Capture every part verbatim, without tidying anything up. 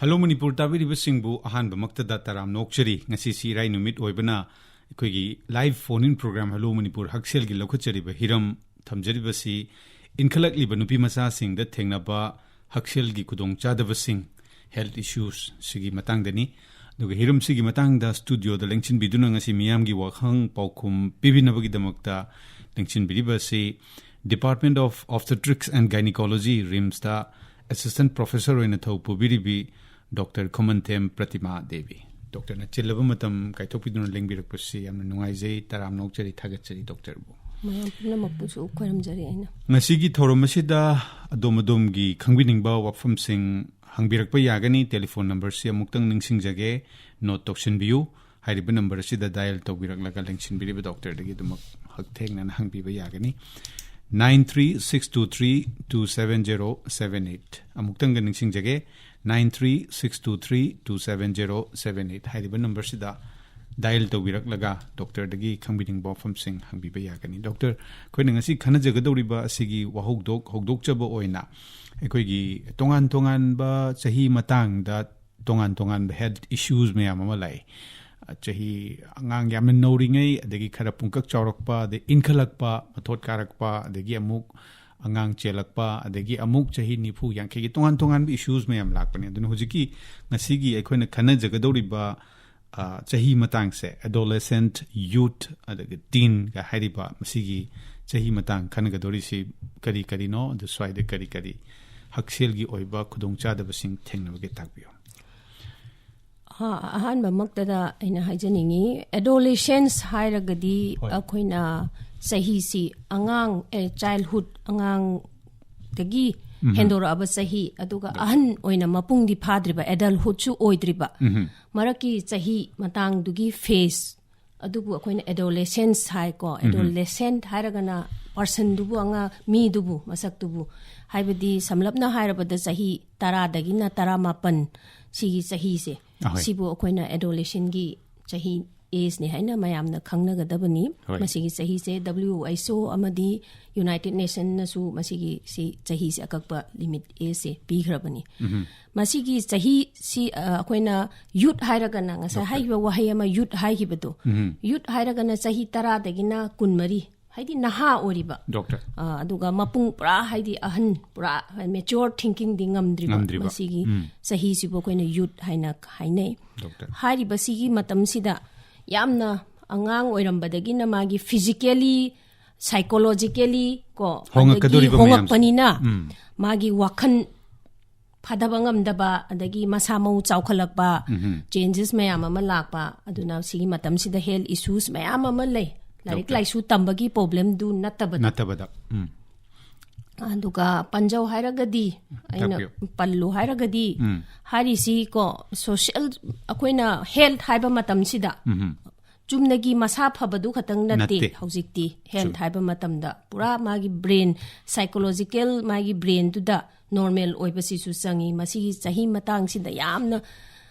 Hello Manipur ꯇꯥꯕꯤꯔꯤꯕꯁꯤꯡꯕꯨ ꯑꯍꯥꯟꯕꯃꯛꯇꯗ ꯇꯔꯥꯝꯅ ꯑꯣꯛꯆꯔꯤ꯫ ꯉꯁꯤꯁꯤ ꯏꯔꯥꯏ ꯅꯨꯃꯤꯠ ꯑꯣꯏꯕꯅ ꯑꯩꯈꯣꯏꯒꯤ live phone in program hello Manipur ꯍꯛꯁꯦꯜꯒꯤ ꯂꯧꯈꯠꯆꯔꯤꯕ ꯍꯤꯔꯝ ꯊꯝꯖꯔꯤꯕꯁꯤ ꯏꯟꯈꯠꯂꯛꯂꯤꯕ ꯅꯨꯄꯤ ꯃꯆꯥꯁꯤꯡꯗ ꯊꯦꯡꯅꯕ ꯍꯛꯁꯦꯜꯒꯤ ꯈꯨꯗꯣꯡꯆꯥꯗꯕꯁꯤꯡ, health issues ꯁꯤꯒꯤ ꯃꯇꯥꯡꯗꯅꯤ꯫ ꯑꯗꯨꯒ ꯍꯤꯔꯝꯁꯤꯒꯤ ꯃꯇꯥꯡꯗ studioꯗ ꯂꯦꯡꯁꯤꯟꯕꯤꯗꯨꯅ ꯉꯁꯤ ꯃꯤꯌꯥꯝꯒꯤ ꯋꯥꯍꯪ ꯄꯥꯎꯈꯨꯝ ꯄꯤꯕꯤꯅꯕꯒꯤꯗꯃꯛꯇ ꯂꯦꯡꯁꯤꯟꯕꯤꯔꯤꯕ ꯑꯁꯤ Department of Obstetrics and Gynecology, RIMSꯇ assistant professor ꯑꯣꯏꯅ ꯊꯧ ꯄꯨꯕꯤꯔꯤꯕꯤ ꯗꯣꯛꯇꯔ ꯈꯨꯃꯟꯊꯦꯝ ꯄ꯭ꯔꯇꯤꯃꯥ ꯗꯦꯕꯤ꯫ ꯗꯣꯛꯇꯔꯅ ꯆꯤꯜꯂꯕ ꯃꯇꯝ ꯀꯥꯏꯊꯣꯛꯄꯤꯗꯨꯅ ꯂꯦꯡꯕꯤꯔꯛꯄꯁꯤ ꯌꯥꯝꯅ ꯅꯨꯡꯉꯥꯏꯖꯩ, ꯇꯔꯥꯝꯅ ꯑꯣꯛꯆꯔꯤ, ꯊꯥꯒꯠꯆꯔꯤ ꯗꯣꯛꯇꯔꯕꯨ꯫ ꯃꯌꯥꯝ ꯄꯨꯝꯅꯃꯛꯄꯨꯁꯨ ꯈꯣꯏꯔꯝꯖꯔꯤ ꯑꯩꯅ꯫ ꯉꯁꯤꯒꯤ ꯊꯧꯔꯝ ꯑꯁꯤꯗ ꯑꯗꯣꯝ ꯑꯗꯣꯝꯒꯤ ꯈꯪꯕꯤꯅꯤꯡꯕ ꯋꯥꯐꯝꯁꯤꯡ ꯍꯪꯕꯤꯔꯛꯄ ꯌꯥꯒꯅꯤ꯫ ꯇꯦꯂꯤꯐꯣꯟ ꯅꯝꯕꯔꯁꯤ ꯑꯃꯨꯛꯇꯪ ꯅꯤꯡꯁꯤꯡꯖꯒꯦ, ꯅꯣꯠ ꯇꯧꯁꯤꯟꯕꯤꯌꯨ꯫ ꯍꯥꯏꯔꯤꯕ ꯅꯝꯕꯔ ꯑꯁꯤꯗ ꯗꯥꯏꯜ ꯇꯧꯕꯤꯔꯛꯂꯒ ꯂꯦꯡꯁꯤꯟꯕꯤꯔꯤꯕ ꯗꯣꯛꯇꯔꯗꯒꯤ ꯑꯗꯨꯃꯛ ꯍꯛꯊꯦꯡꯅꯅ ꯍꯪꯕꯤꯕ ꯌꯥꯒꯅꯤ꯫ Nine three six two three two seven zero seven eight꯫ ꯑꯃꯨꯛꯇꯪꯒ ꯅꯤꯡꯁꯤꯡꯖꯒꯦ, nine three six two three two seven zero seven eight꯫ ꯍꯥꯏꯔꯤꯕ ꯅꯝꯕꯔꯁꯤꯗ ꯗꯥꯏꯜ ꯇꯧꯕꯤꯔꯛꯂꯒ ꯗꯣꯛꯇꯔꯗꯒꯤ ꯈꯪꯕꯤꯅꯤꯡꯕ ꯋꯥꯐꯝꯁꯤꯡ ꯍꯪꯕꯤꯕ ꯌꯥꯒꯅꯤ꯫ ꯗꯣꯛꯇꯔ, ꯑꯩꯈꯣꯏꯅ ꯉꯁꯤ ꯈꯟꯅꯖꯒꯗꯧꯔꯤꯕ ꯑꯁꯤꯒꯤ ꯋꯥꯍꯧꯗꯣꯛ ꯍꯧꯗꯣꯛꯆꯕ ꯑꯣꯏꯅ ꯑꯩꯈꯣꯏꯒꯤ ꯇꯣꯉꯥꯟ ꯇꯣꯉꯥꯟꯕ ꯆꯍꯤ ꯃꯇꯥꯡꯗ ꯇꯣꯉꯥꯟ ꯇꯣꯉꯥꯟꯕ health issues ꯃꯌꯥꯝ ꯑꯃ ꯂꯥꯛꯏ꯫ ꯆꯍꯤ ꯑꯉꯥꯡ ꯌꯥꯝꯅ ꯅꯧꯔꯤꯉꯩ, ꯑꯗꯒꯤ ꯈꯔ ꯄꯨꯡꯀꯛ ꯆꯥꯎꯔꯛꯄ, ꯑꯗꯩ ꯏꯟꯈꯠꯂꯛꯄ, ꯃꯊꯣꯠ ꯀꯥꯔꯛꯄ, ꯑꯗꯒꯤ ꯑꯃꯨꯛ ꯑꯉꯥꯡ ꯆꯦꯜꯂꯛꯄ, ꯑꯗꯒꯤ ꯑꯃꯨꯛ ꯆꯍꯤ ꯅꯤꯐꯨ ꯌꯥꯡꯈꯩꯒꯤ ꯇꯣꯉꯥꯟ ꯇꯣꯉꯥꯟꯕ issues ꯃꯌꯥꯝ ꯂꯥꯛꯄꯅꯦ꯫ ꯑꯗꯨꯅ ꯍꯧꯖꯤꯛꯀꯤ ꯉꯁꯤꯒꯤ ꯑꯩꯈꯣꯏꯅ ꯈꯟꯅꯖꯒꯗꯧꯔꯤꯕ, ꯑ, ꯆꯍꯤ ꯃꯇꯥꯡꯁꯦ, adolescent, youth, ꯑꯗꯒꯤ teenꯒ ꯍꯥꯏꯔꯤꯕ ꯃꯁꯤꯒꯤ ꯆꯍꯤ ꯃꯇꯥꯡ ꯈꯟꯅꯒꯗꯧꯔꯤꯁꯤ ꯀꯔꯤ ꯀꯔꯤꯅꯣ? ꯑꯗꯨ ꯁ꯭ꯋꯥꯏꯗ ꯀꯔꯤ ꯀꯔꯤ ꯍꯛꯁꯦꯜꯒꯤ ꯑꯣꯏꯕ ꯈꯨꯗꯣꯡꯆꯥꯗꯕꯁꯤꯡ ꯊꯦꯡꯅꯕꯒꯦ ꯇꯥꯛꯄꯤꯌꯨ꯫ ꯑꯍꯥꯟꯕꯃꯛꯇꯗ ꯑꯩꯅ ꯍꯥꯏꯖꯅꯤꯡꯉꯤ, adolescence ꯍꯥꯏꯔꯒꯗꯤ ꯑꯩꯈꯣꯏꯅ ꯆꯍꯤꯁꯤ ꯑꯉꯥꯡ, childhood, ꯑꯉꯥꯡꯗꯒꯤ ꯍꯦꯟꯗꯣꯔꯛꯑꯕ ꯆꯍꯤ, ꯑꯗꯨꯒ ꯑꯍꯟ ꯑꯣꯏꯅ ꯃꯄꯨꯡꯗꯤ ꯐꯥꯗ꯭ꯔꯤꯕ, adulthoodꯁꯨ ꯑꯣꯏꯗ꯭ꯔꯤꯕ ꯃꯔꯛꯀꯤ ꯆꯍꯤ ꯃꯇꯥꯡꯗꯨꯒꯤ phase ꯑꯗꯨꯕꯨ ꯑꯩꯈꯣꯏꯅ adolescence ꯍꯥꯏꯀꯣ꯫ Adolescent ꯍꯥꯏꯔꯒꯅ personꯗꯨꯕꯨ, ꯑꯉꯥꯡ ꯃꯤꯗꯨꯕꯨ, ꯃꯁꯛꯇꯨꯕꯨ, ꯍꯥꯏꯕꯗꯤ ꯁꯝꯂꯞꯅ ꯍꯥꯏꯔꯕꯗ ꯆꯍꯤ ꯇꯔꯥꯗꯒꯤꯅ ꯇꯔꯥꯃꯥꯄꯟ ꯁꯤꯒꯤ ꯆꯍꯤꯁꯦ, ꯑꯍꯣꯏ꯫ ꯁꯤꯕꯨ ꯑꯩꯈꯣꯏꯅ adolescentꯒꯤ ꯆꯍꯤ ꯑꯦꯖꯅꯤ ꯍꯥꯏꯅ ꯃꯌꯥꯝꯅ ꯈꯪꯅꯒꯗꯕꯅꯤ꯫ ꯍꯣꯏ꯫ ꯃꯁꯤꯒꯤ ꯆꯍꯤꯁꯦ W H O ꯑꯃꯗꯤ United Nationꯅꯁꯨ ꯃꯁꯤꯒꯤ ꯁꯤ ꯆꯍꯤꯁꯦ ꯑꯀꯛꯄ limit ageꯁꯦ ꯄꯤꯈ꯭ꯔꯕꯅꯤ꯫ ꯎꯝꯍꯨꯝ꯫ ꯃꯁꯤꯒꯤ ꯆꯍꯤꯁꯤ, ꯑ, ꯑꯩꯈꯣꯏꯅ youth ꯍꯥꯏꯔꯒꯅ ꯉꯁꯥꯏ ꯗꯣꯛꯇꯔ꯫ ꯍꯥꯏꯈꯤꯕ ꯋꯥꯍꯩ ꯑꯃ, youth ꯍꯥꯏꯈꯤꯕꯗꯣ, ꯎꯝꯍꯨꯝ꯫ Youth ꯍꯥꯏꯔꯒꯅ ꯆꯍꯤ ꯇꯔꯥꯗꯒꯤꯅ ꯀꯨꯟꯃꯔꯤ, ꯍꯥꯏꯗꯤ ꯅꯍꯥ ꯑꯣꯏꯔꯤꯕ, ꯗꯣꯛꯇꯔ꯫ ꯑ, ꯑꯗꯨꯒ ꯃꯄꯨꯡ ꯄꯨꯔꯥ, ꯍꯥꯏꯗꯤ ꯑꯍꯟ ꯄꯨꯔꯥ mature thinkingꯗꯤ ꯉꯝꯗ꯭ꯔꯤꯕ, ꯉꯝꯗ꯭ꯔꯤꯕ꯫ ꯃꯁꯤꯒꯤ ꯎꯝ꯫ ꯆꯍꯤꯁꯤꯕꯨ ꯑꯩꯈꯣꯏꯅ youth ꯍꯥꯏꯅ ꯍꯥꯏꯅꯩ꯫ ꯗꯣꯛꯇꯔ꯫ ꯍꯥꯏꯔꯤꯕꯁꯤꯒꯤ ꯃꯇꯝꯁꯤꯗ ꯌꯥꯝꯅ ꯑꯉꯥꯡ ꯑꯣꯏꯔꯝꯕꯗꯒꯤꯅ ꯃꯥꯒꯤ physically, psychologically ꯀꯣ, ꯍꯣꯉꯛꯀꯗꯧꯔꯤꯕ ꯑꯗꯒꯤ ꯃꯌꯥꯝꯁꯦ꯫ ꯍꯣꯉꯛꯄꯅꯤꯅ ꯎꯝ꯫ ꯃꯥꯒꯤ ꯋꯥꯈꯜ ꯐꯥꯗꯕ ꯉꯝꯗꯕ, ꯑꯗꯒꯤ ꯃꯁꯥ ꯃꯎ ꯆꯥꯎꯈꯠꯂꯛꯄ, ꯎꯝꯍꯨꯝ꯫ Changes ꯃꯌꯥꯝ ꯑꯃ ꯂꯥꯛꯄ, ꯑꯗꯨꯅ ꯁꯤꯒꯤ ꯃꯇꯝꯁꯤꯗ health issues ꯃꯌꯥꯝ ꯑꯃ ꯂꯩ꯫ ꯂꯥꯏꯔꯤꯛ ꯗꯣꯛꯇꯔ꯫ ꯂꯥꯏꯁꯨ ꯇꯝꯕꯒꯤ problemꯗꯨ ꯅꯠꯇꯕꯗ꯫ ꯅꯠꯇꯕꯗ꯫ ꯎꯝ꯫ ꯑꯗꯨꯒ ꯄꯟꯖꯧ ꯍꯥꯏꯔꯒꯗꯤ, ꯑꯩꯅ ꯇꯥꯛꯄꯤꯌꯨ꯫ ꯄꯜꯂꯨ ꯍꯥꯏꯔꯒꯗꯤ, ꯎꯝ꯫ ꯍꯥꯏꯔꯤꯁꯤ ꯀꯣ, social, ꯑꯩꯈꯣꯏꯅ health ꯍꯥꯏꯕ ꯃꯇꯝꯁꯤꯗ ꯎꯝꯍꯨꯝ꯫ ꯆꯨꯝꯅꯒꯤ ꯃꯁꯥ ꯐꯕꯗꯨ ꯈꯛꯇꯪ ꯅꯠꯇꯦ꯫ ꯅꯠꯇꯦ꯫ ꯍꯧꯖꯤꯛꯇꯤ health ꯆꯨꯝ꯫ ꯍꯥꯏꯕ ꯃꯇꯝꯗ ꯄꯨꯔꯥ ꯃꯥꯒꯤ brain, psychological ꯃꯥꯒꯤ brainꯗꯨꯗ normal ꯑꯣꯏꯕꯁꯤꯁꯨ ꯆꯪꯉꯤ꯫ ꯃꯁꯤꯒꯤ ꯆꯍꯤ ꯃꯇꯥꯡꯁꯤꯗ ꯌꯥꯝꯅ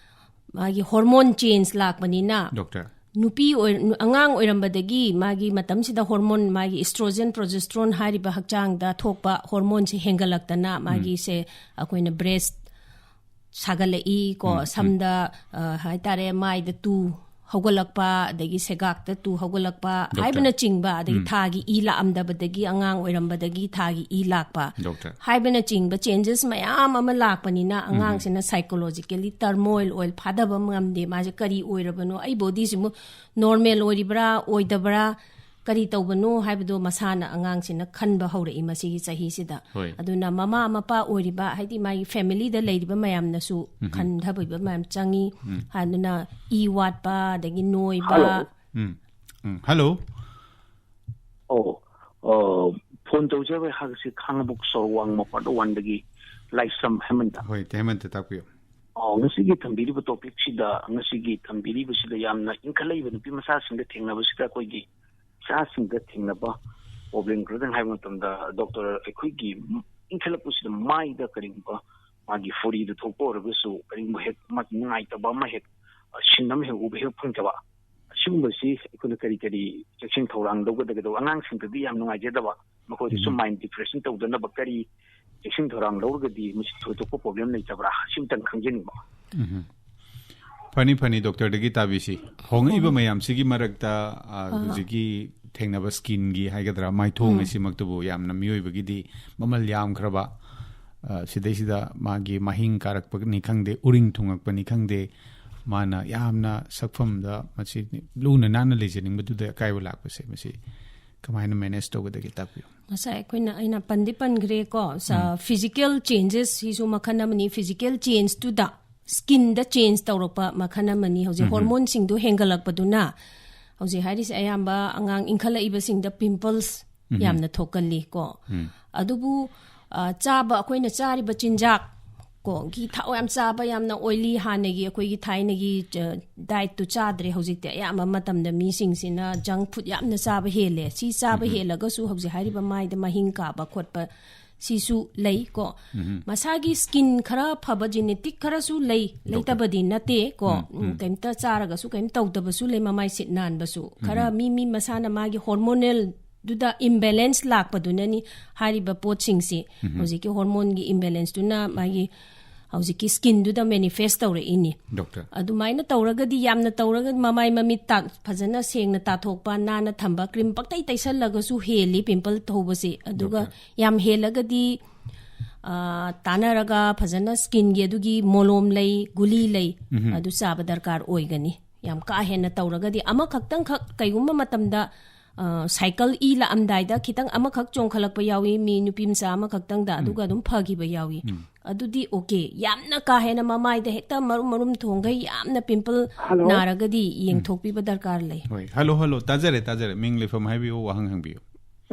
ꯃꯥꯒꯤ hormone change ꯂꯥꯛꯄꯅꯤꯅ, ꯗꯣꯛꯇꯔ꯫ ꯅꯨꯄꯤ ꯑꯣꯏ-, ꯑꯉꯥꯡ ꯑꯣꯏꯔꯝꯕꯗꯒꯤ ꯃꯥꯒꯤ ꯃꯇꯝꯁꯤꯗ hormone, ꯃꯥꯒꯤ estrogen, progesterone ꯍꯥꯏꯔꯤꯕ ꯍꯛꯆꯥꯡꯗ ꯊꯣꯛꯄ hormoneꯁꯦ ꯍꯦꯟꯒꯠꯂꯛꯇꯅ ꯎꯝ꯫ ꯃꯥꯒꯤꯁꯦ ꯑꯩꯈꯣꯏꯅ breast ꯁꯥꯒꯠꯂꯛꯏ ꯀꯣ, ꯎꯝ, ꯎꯝ꯫ ꯁꯝꯗ, ꯑ, ꯍꯥꯏꯇꯥꯔꯦ, ꯃꯥꯏꯗ ꯇꯨ ꯍꯧꯒꯠꯂꯛꯄ, ꯑꯗꯒꯤ ꯁꯦꯒꯥꯛꯇ ꯇꯨ ꯍꯧꯒꯠꯂꯛꯄ ꯗꯣꯛꯇꯔ꯫ ꯍꯥꯏꯕꯅꯆꯤꯡꯕ, ꯑꯗꯒꯤ ꯎꯝ꯫ ꯊꯥꯒꯤ ꯏ ꯂꯥꯛꯑꯝꯗꯕꯗꯒꯤ, ꯑꯉꯥꯡ ꯑꯣꯏꯔꯝꯕꯗꯒꯤ ꯊꯥꯒꯤ ꯏ ꯂꯥꯛꯄ ꯗꯣꯛꯇꯔ꯫ ꯍꯥꯏꯕꯅꯆꯤꯡꯕ changes ꯃꯌꯥꯝ ꯑꯃ ꯂꯥꯛꯄꯅꯤꯅ, ꯎꯝ꯫ ꯑꯉꯥꯡꯁꯤꯅ psychologically turmoil ꯑꯣꯏ, ꯐꯥꯗꯕ ꯉꯝꯗꯦ, ꯃꯥꯁꯦ ꯀꯔꯤ ꯑꯣꯏꯔꯕꯅꯣ, ꯑꯩ bodyꯁꯤꯕꯨ normal ꯑꯣꯏꯔꯤꯕ꯭ꯔꯥ, ꯑꯣꯏꯗꯕ꯭ꯔꯥ, ꯀꯔꯤ ꯇꯧꯕꯅꯣ ꯍꯥꯏꯕꯗꯣ ꯃꯁꯥꯅ ꯑꯉꯥꯡꯁꯤꯅ ꯈꯟꯕ ꯍꯧꯔꯛꯏ ꯃꯁꯤꯒꯤ ꯆꯍꯤꯁꯤꯗ꯫ ꯍꯣꯏ꯫ ꯑꯗꯨꯅ ꯃꯃꯥ ꯃꯄꯥ ꯑꯣꯏꯔꯤꯕ, ꯍꯥꯏꯗꯤ ꯃꯥꯒꯤ familyꯗ ꯂꯩꯔꯤꯕ ꯃꯌꯥꯝꯅꯁꯨ ꯎꯝꯍꯨꯝ꯫ ꯈꯟꯊꯕꯤꯕ ꯃꯌꯥꯝ ꯆꯪꯉꯤ꯫ ꯎꯝ꯫ ꯑꯗꯨꯅ ꯏ ꯋꯥꯠꯄ, ꯑꯗꯒꯤ ꯅꯣꯏꯕ꯫ Hello꯫ ꯎꯝ꯫ ꯎꯝ꯫ Hello꯫ ꯑꯣ, ꯑ, phone ꯇꯧꯖꯕ ꯑꯩꯍꯥꯛꯁꯤ ꯈꯥꯉꯕꯣꯛ ꯁꯣꯔꯋꯥꯡ ꯃꯄꯥꯔꯠ one ꯗꯒꯤ ꯂꯥꯏꯁ꯭ꯔꯝ ꯍꯦꯃꯟꯇ꯫ ꯍꯣꯏ, ꯍꯦꯃꯟꯇ, ꯇꯥꯛꯄꯤꯌꯨ꯫ ꯑꯣ, ꯉꯁꯤꯒꯤ ꯊꯝꯕꯤꯔꯤꯕ topicꯁꯤꯗ, ꯉꯁꯤꯒꯤ ꯊꯝꯕꯤꯔꯤꯕꯁꯤꯗ ꯌꯥꯝꯅ ꯏꯟꯈꯠꯂꯛꯏꯕ ꯅꯨꯄꯤ ꯃꯆꯥꯁꯤꯡꯗ ꯊꯦꯡꯅꯕꯁꯤꯗ ꯑꯩꯈꯣꯏꯒꯤ ꯏꯆꯥꯁꯤꯡꯗ ꯊꯦꯡꯅꯕ problem ꯈꯔꯗꯪ ꯍꯥꯏꯕ ꯃꯇꯝꯗ, ꯗꯣꯛꯇꯔ, ꯑꯩꯈꯣꯏꯒꯤ ꯏꯟꯈꯠꯂꯛꯄꯁꯤꯗ ꯃꯥꯏꯗ ꯀꯔꯤꯒꯨꯝꯕ ꯃꯥꯒꯤ ꯐꯨꯔꯤꯗ ꯊꯣꯛꯄ ꯑꯣꯏꯔꯒꯁꯨ, ꯀꯔꯤꯒꯨꯝꯕ ꯍꯦꯛ ꯃꯥꯒꯤ ꯅꯨꯡꯉꯥꯏꯇꯕ ꯑꯃ ꯍꯦꯛ, ꯑ, scene ꯑꯃ ꯍꯦꯛ ꯎꯕ ꯍꯦꯛ ꯐꯪꯖꯕ, ꯁꯤꯒꯨꯝꯕꯁꯤ ꯑꯩꯈꯣꯏꯅ ꯀꯔꯤ ꯀꯔꯤ ꯆꯦꯛꯁꯤꯟ ꯊꯧꯔꯥꯡ ꯂꯧꯒꯗꯒꯗꯧꯕ? ꯑꯉꯥꯡꯁꯤꯡꯗꯗꯤ ꯌꯥꯝ ꯅꯨꯡꯉꯥꯏꯖꯗꯕ, ꯃꯈꯣꯏꯗꯁꯨ ꯎꯝ꯫ Mind depression ꯇꯧꯗꯅꯕ ꯀꯔꯤ ꯆꯦꯛꯁꯤꯟ ꯊꯧꯔꯥꯡ ꯂꯧꯔꯒꯗꯤ ꯃꯁꯤ ꯊꯣꯏꯗꯣꯛꯄ problem ꯂꯩꯇꯕ꯭ꯔꯥ? ꯁꯤꯝꯇꯪ ꯈꯪꯖꯅꯤꯡꯕ꯫ ꯎꯝ꯫ ꯐꯅꯤ, ꯐꯅꯤ, ꯗꯣꯛꯇꯔꯗꯒꯤ ꯇꯥꯕꯤꯁꯤ꯫ ꯍꯣꯡꯉꯛꯏꯕ ꯎꯝ꯫ ꯃꯌꯥꯝꯁꯤꯒꯤ ꯃꯔꯛꯇ, ꯑ, ꯑꯍ꯫ ꯍꯧꯖꯤꯛꯀꯤ ꯊꯦꯡꯅꯕ skinꯒꯤ ꯍꯥꯏꯒꯗ꯭ꯔꯥ, ꯃꯥꯏꯊꯣꯡ ꯎꯝ꯫ ꯑꯁꯤꯃꯛꯇꯕꯨ ꯌꯥꯝꯅ ꯃꯤꯑꯣꯏꯕꯒꯤꯗꯤ ꯃꯃꯜ ꯌꯥꯝꯈ꯭ꯔꯕ, ꯑ, ꯁꯤꯗꯩꯁꯤꯗ ꯃꯥꯒꯤ ꯃꯍꯤꯡ ꯀꯥꯔꯛꯄꯅꯤ ꯈꯪꯗꯦ, ꯎꯔꯤꯡ ꯊꯨꯡꯉꯛꯄꯅꯤ ꯈꯪꯗꯦ, ꯃꯥꯅ ꯌꯥꯝꯅ ꯁꯛꯐꯝꯗ ꯃꯁꯤ ꯂꯨꯅ ꯅꯥꯟꯅ ꯂꯩꯖꯅꯤꯡꯕꯗꯨꯗ ꯑꯀꯥꯏꯕ ꯂꯥꯛꯄꯁꯦ, ꯃꯁꯤ ꯀꯃꯥꯏꯅ manage ꯇꯧꯒꯗꯒꯦ ꯇꯥꯛꯄꯤꯌꯨ꯫ ꯉꯁꯥꯏ ꯑꯩꯈꯣꯏꯅ, ꯑꯩꯅ ꯄꯟꯗꯤ ꯄꯟꯈ꯭ꯔꯦꯀꯣ, ꯁ-, ꯎꯝ꯫ Physical changes ꯁꯤꯁꯨ ꯃꯈꯜ ꯑꯃꯅꯤ꯫ Physical changeꯇꯨꯗ skinꯗ change ꯇꯧꯔꯛꯄ ꯃꯈꯜ ꯑꯃꯅꯤ꯫ ꯍꯧꯖꯤꯛ ꯎꯝ꯫ Hormoneꯁꯤꯡꯗꯨ ꯍꯦꯟꯒꯠꯂꯛꯄꯗꯨꯅ ꯍꯧꯖꯤꯛ ꯍꯥꯏꯔꯤꯁꯦ ꯑꯌꯥꯝꯕ ꯑꯉꯥꯡ ꯏꯟꯈꯠꯂꯛꯏꯕꯁꯤꯡꯗ pimples ꯎꯝ꯫ ꯌꯥꯝꯅ ꯊꯣꯛꯀꯜꯂꯤ ꯀꯣ꯫ ꯎꯝ꯫ ꯑꯗꯨꯕꯨ, ꯑ, ꯆꯥꯕ, ꯑꯩꯈꯣꯏꯅ ꯆꯥꯔꯤꯕ ꯆꯤꯟꯖꯥꯛ ꯀꯣ, ꯘꯤ ꯊꯥꯎ ꯌꯥꯝ ꯆꯥꯕ, ꯌꯥꯝꯅ oily, ꯍꯥꯟꯅꯒꯤ ꯑꯩꯈꯣꯏꯒꯤ ꯊꯥꯏꯅꯒꯤ, ꯑ, dietꯇꯨ ꯆꯥꯗ꯭ꯔꯦ ꯍꯧꯖꯤꯛꯇꯤ꯫ ꯑꯌꯥꯝꯕ ꯃꯇꯝꯗ ꯃꯤꯁꯤꯡꯁꯤꯅ junk food ꯌꯥꯝꯅ ꯆꯥꯕ ꯍꯦꯜꯂꯦ꯫ ꯁꯤ ꯆꯥꯕ ꯎꯝ꯫ ꯍꯦꯜꯂꯒꯁꯨ ꯍꯧꯖꯤꯛ ꯍꯥꯏꯔꯤꯕ ꯃꯥꯏꯗ ꯃꯍꯤꯡ ꯀꯥꯕ ꯈꯣꯠꯄ ꯁꯤꯁꯨ ꯂꯩ ꯀꯣ꯫ ꯎꯝ꯫ ꯃꯁꯥꯒꯤ skin ꯈꯔ ꯐꯕ genetic ꯈꯔꯁꯨ ꯂꯩ, ꯗꯣꯛꯇꯔ꯫ ꯂꯩꯇꯕꯗꯤ ꯅꯠꯇꯦ ꯀꯣ꯫ ꯎꯝ, ꯎꯝ, ꯎꯝ꯫ ꯀꯩꯝꯇ ꯆꯥꯔꯒꯁꯨ ꯀꯩꯝ ꯇꯧꯗꯕꯁꯨ ꯂꯩ, ꯃꯃꯥꯏ ꯁꯤꯠ ꯅꯥꯟꯕꯁꯨ꯫ ꯈꯔ ꯎꯝ꯫ ꯃꯤ, ꯃꯤ ꯃꯁꯥꯅ ꯃꯥꯒꯤ hormonalꯗꯨꯗ imbalance ꯂꯥꯛꯄꯗꯨꯅꯅꯤ ꯍꯥꯏꯔꯤꯕ ꯄꯣꯠꯁꯤꯡꯁꯤ꯫ ꯎꯝ꯫ ꯍꯧꯖꯤꯛꯀꯤ hormoneꯒꯤ imbalanceꯗꯨꯅ ꯃꯥꯒꯤ ꯍꯧꯖꯤꯛꯀꯤ skinꯗꯨꯗ manifest ꯇꯧꯔꯛꯏꯅꯤ꯫ ꯗꯣꯛꯇꯔ꯫ ꯑꯗꯨꯃꯥꯏꯅ ꯇꯧꯔꯒꯗꯤ, ꯌꯥꯝꯅ ꯇꯧꯔꯒ ꯃꯃꯥꯏ ꯃꯃꯤꯠ ꯇꯥ-, ꯐꯖꯅ ꯁꯦꯡꯅ ꯇꯥꯊꯣꯛꯄ, ꯅꯥꯟꯅ ꯊꯝꯕ, cream ꯄꯪꯇꯩ ꯇꯩꯁꯜꯂꯒꯁꯨ ꯍꯦꯜꯂꯤ pimple ꯍꯧꯕꯁꯦ꯫ ꯑꯗꯨꯒ ꯗꯣꯛꯇꯔ꯫ ꯌꯥꯝ ꯍꯦꯜꯂꯒꯗꯤ, ꯑ, ꯇꯥꯟꯅꯔꯒ ꯐꯖꯅ skinꯒꯤ ꯑꯗꯨꯒꯤ ꯃꯣꯂꯣꯝ ꯂꯩ, ꯒꯨꯂꯤ ꯂꯩ, ꯎꯝ꯫ ꯑꯗꯨ ꯆꯥꯕ ꯗꯔꯀꯥꯔ ꯑꯣꯏꯒꯅꯤ꯫ ꯌꯥꯝ ꯀꯥ ꯍꯦꯟꯅ ꯇꯧꯔꯒꯗꯤ ꯑꯃꯈꯛꯇꯪꯈꯛ ꯀꯩꯒꯨꯝꯕ ꯃꯇꯝꯗ, ꯑ, cycle ꯏ ꯂꯥꯛꯑꯝꯗꯥꯏꯗ ꯈꯤꯇꯪ ꯑꯃꯈꯛ ꯆꯣꯡꯈꯠꯂꯛꯄ ꯌꯥꯎꯏ, ꯃꯤ ꯅꯨꯄꯤ ꯃꯆꯥ ꯑꯃꯈꯛꯇꯪꯗ, ꯎꯝ꯫ ꯑꯗꯨꯒ ꯑꯗꯨꯝ ꯐꯈꯤꯕ ꯌꯥꯎꯏ꯫ ꯎꯝ꯫ ꯑꯗꯨꯗꯤ okay꯫ ꯌꯥꯝꯅ ꯀꯥ ꯍꯦꯟꯅ ꯃꯃꯥꯏꯗ ꯍꯦꯛꯇ ꯃꯔꯨꯝ ꯃꯔꯨꯝ ꯊꯣꯡꯈꯩ ꯌꯥꯝꯅ pimple ꯍꯜꯂꯣ꯫ ꯅꯥꯔꯒꯗꯤ ꯎꯝ꯫ ꯌꯦꯡꯊꯣꯛꯄꯤꯕ ꯗꯔꯀꯥꯔ ꯂꯩ꯫ ꯍꯣꯏ꯫ Hello, hello. ꯇꯥꯖꯔꯦ, ꯇꯥꯖꯔꯦ꯫ ꯃꯤꯡ, ꯂꯩꯐꯝ ꯍꯥꯏꯕꯤꯌꯨ, ꯋꯥꯍꯪ ꯍꯪꯕꯤꯌꯨ꯫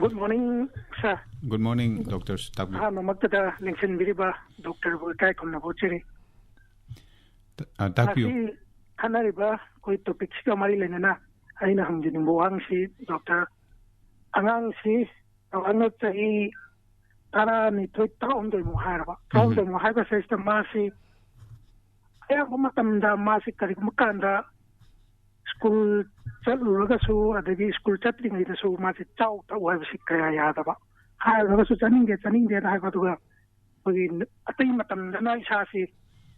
Good morning, sir꯫ Good morning, doctor꯫ ꯇꯥꯛꯄꯤꯌꯨ꯫ ꯑꯍꯥꯟꯕꯃꯛꯇꯗ ꯂꯦꯡꯁꯤꯟꯕꯤꯔꯤꯕ doctorꯕꯨ ꯏꯀꯥꯏ ꯈꯨꯝꯅꯕ ꯎꯠꯆꯔꯤ꯫ ꯇ-, ꯑ, ꯇꯥꯛꯄꯤꯌꯨ꯫ ꯉꯁꯤ ꯈꯟꯅꯔꯤꯕ ꯑꯩꯈꯣꯏ topicꯁꯤꯒ ꯃꯔꯤ ꯂꯩꯅꯅ ꯑꯩꯅ ꯍꯪꯖꯅꯤꯡꯕ ꯋꯥꯍꯪꯁꯤ, doctor, ꯑꯉꯥꯡꯁꯤ ꯆꯥꯎꯔꯥꯛꯅ ꯆꯍꯤ ꯇꯔꯥꯅꯤꯊꯣꯏ, ꯇꯔꯥꯍꯨꯝꯗꯣꯏꯃꯨꯛ ꯍꯥꯏꯔꯕ, ꯎꯝ꯫ ꯇꯔꯥꯍꯨꯝꯗꯣꯏꯃꯨꯛ ꯍꯥꯏꯕ ꯁꯤꯗꯩꯁꯤꯗ ꯃꯥꯁꯤ ꯑꯌꯥꯝꯕ ꯃꯇꯝꯗ ꯃꯥꯁꯤ ꯀꯔꯤꯒꯨꯝꯕ ꯀꯥꯟꯗ school ꯆꯠꯂꯨꯔꯒꯁꯨ, ꯑꯗꯒꯤ ꯁ꯭ꯀꯨꯜ ꯆꯠꯇ꯭ꯔꯤꯉꯩꯗꯁꯨ ꯃꯥꯁꯦ ꯆꯥꯎ ꯊꯛꯎ ꯍꯥꯏꯕꯁꯤ ꯀꯌꯥ ꯌꯥꯗꯕ, ꯍꯥꯏꯔꯨꯔꯒꯁꯨ ꯆꯥꯅꯤꯡꯗꯦ, ꯆꯥꯅꯤꯡꯗꯦꯅ ꯍꯥꯏꯕ, ꯑꯗꯨꯒ ꯑꯩꯈꯣꯏꯒꯤ ꯑꯇꯩ ꯃꯇꯝꯗꯅ ꯏꯁꯥꯁꯤ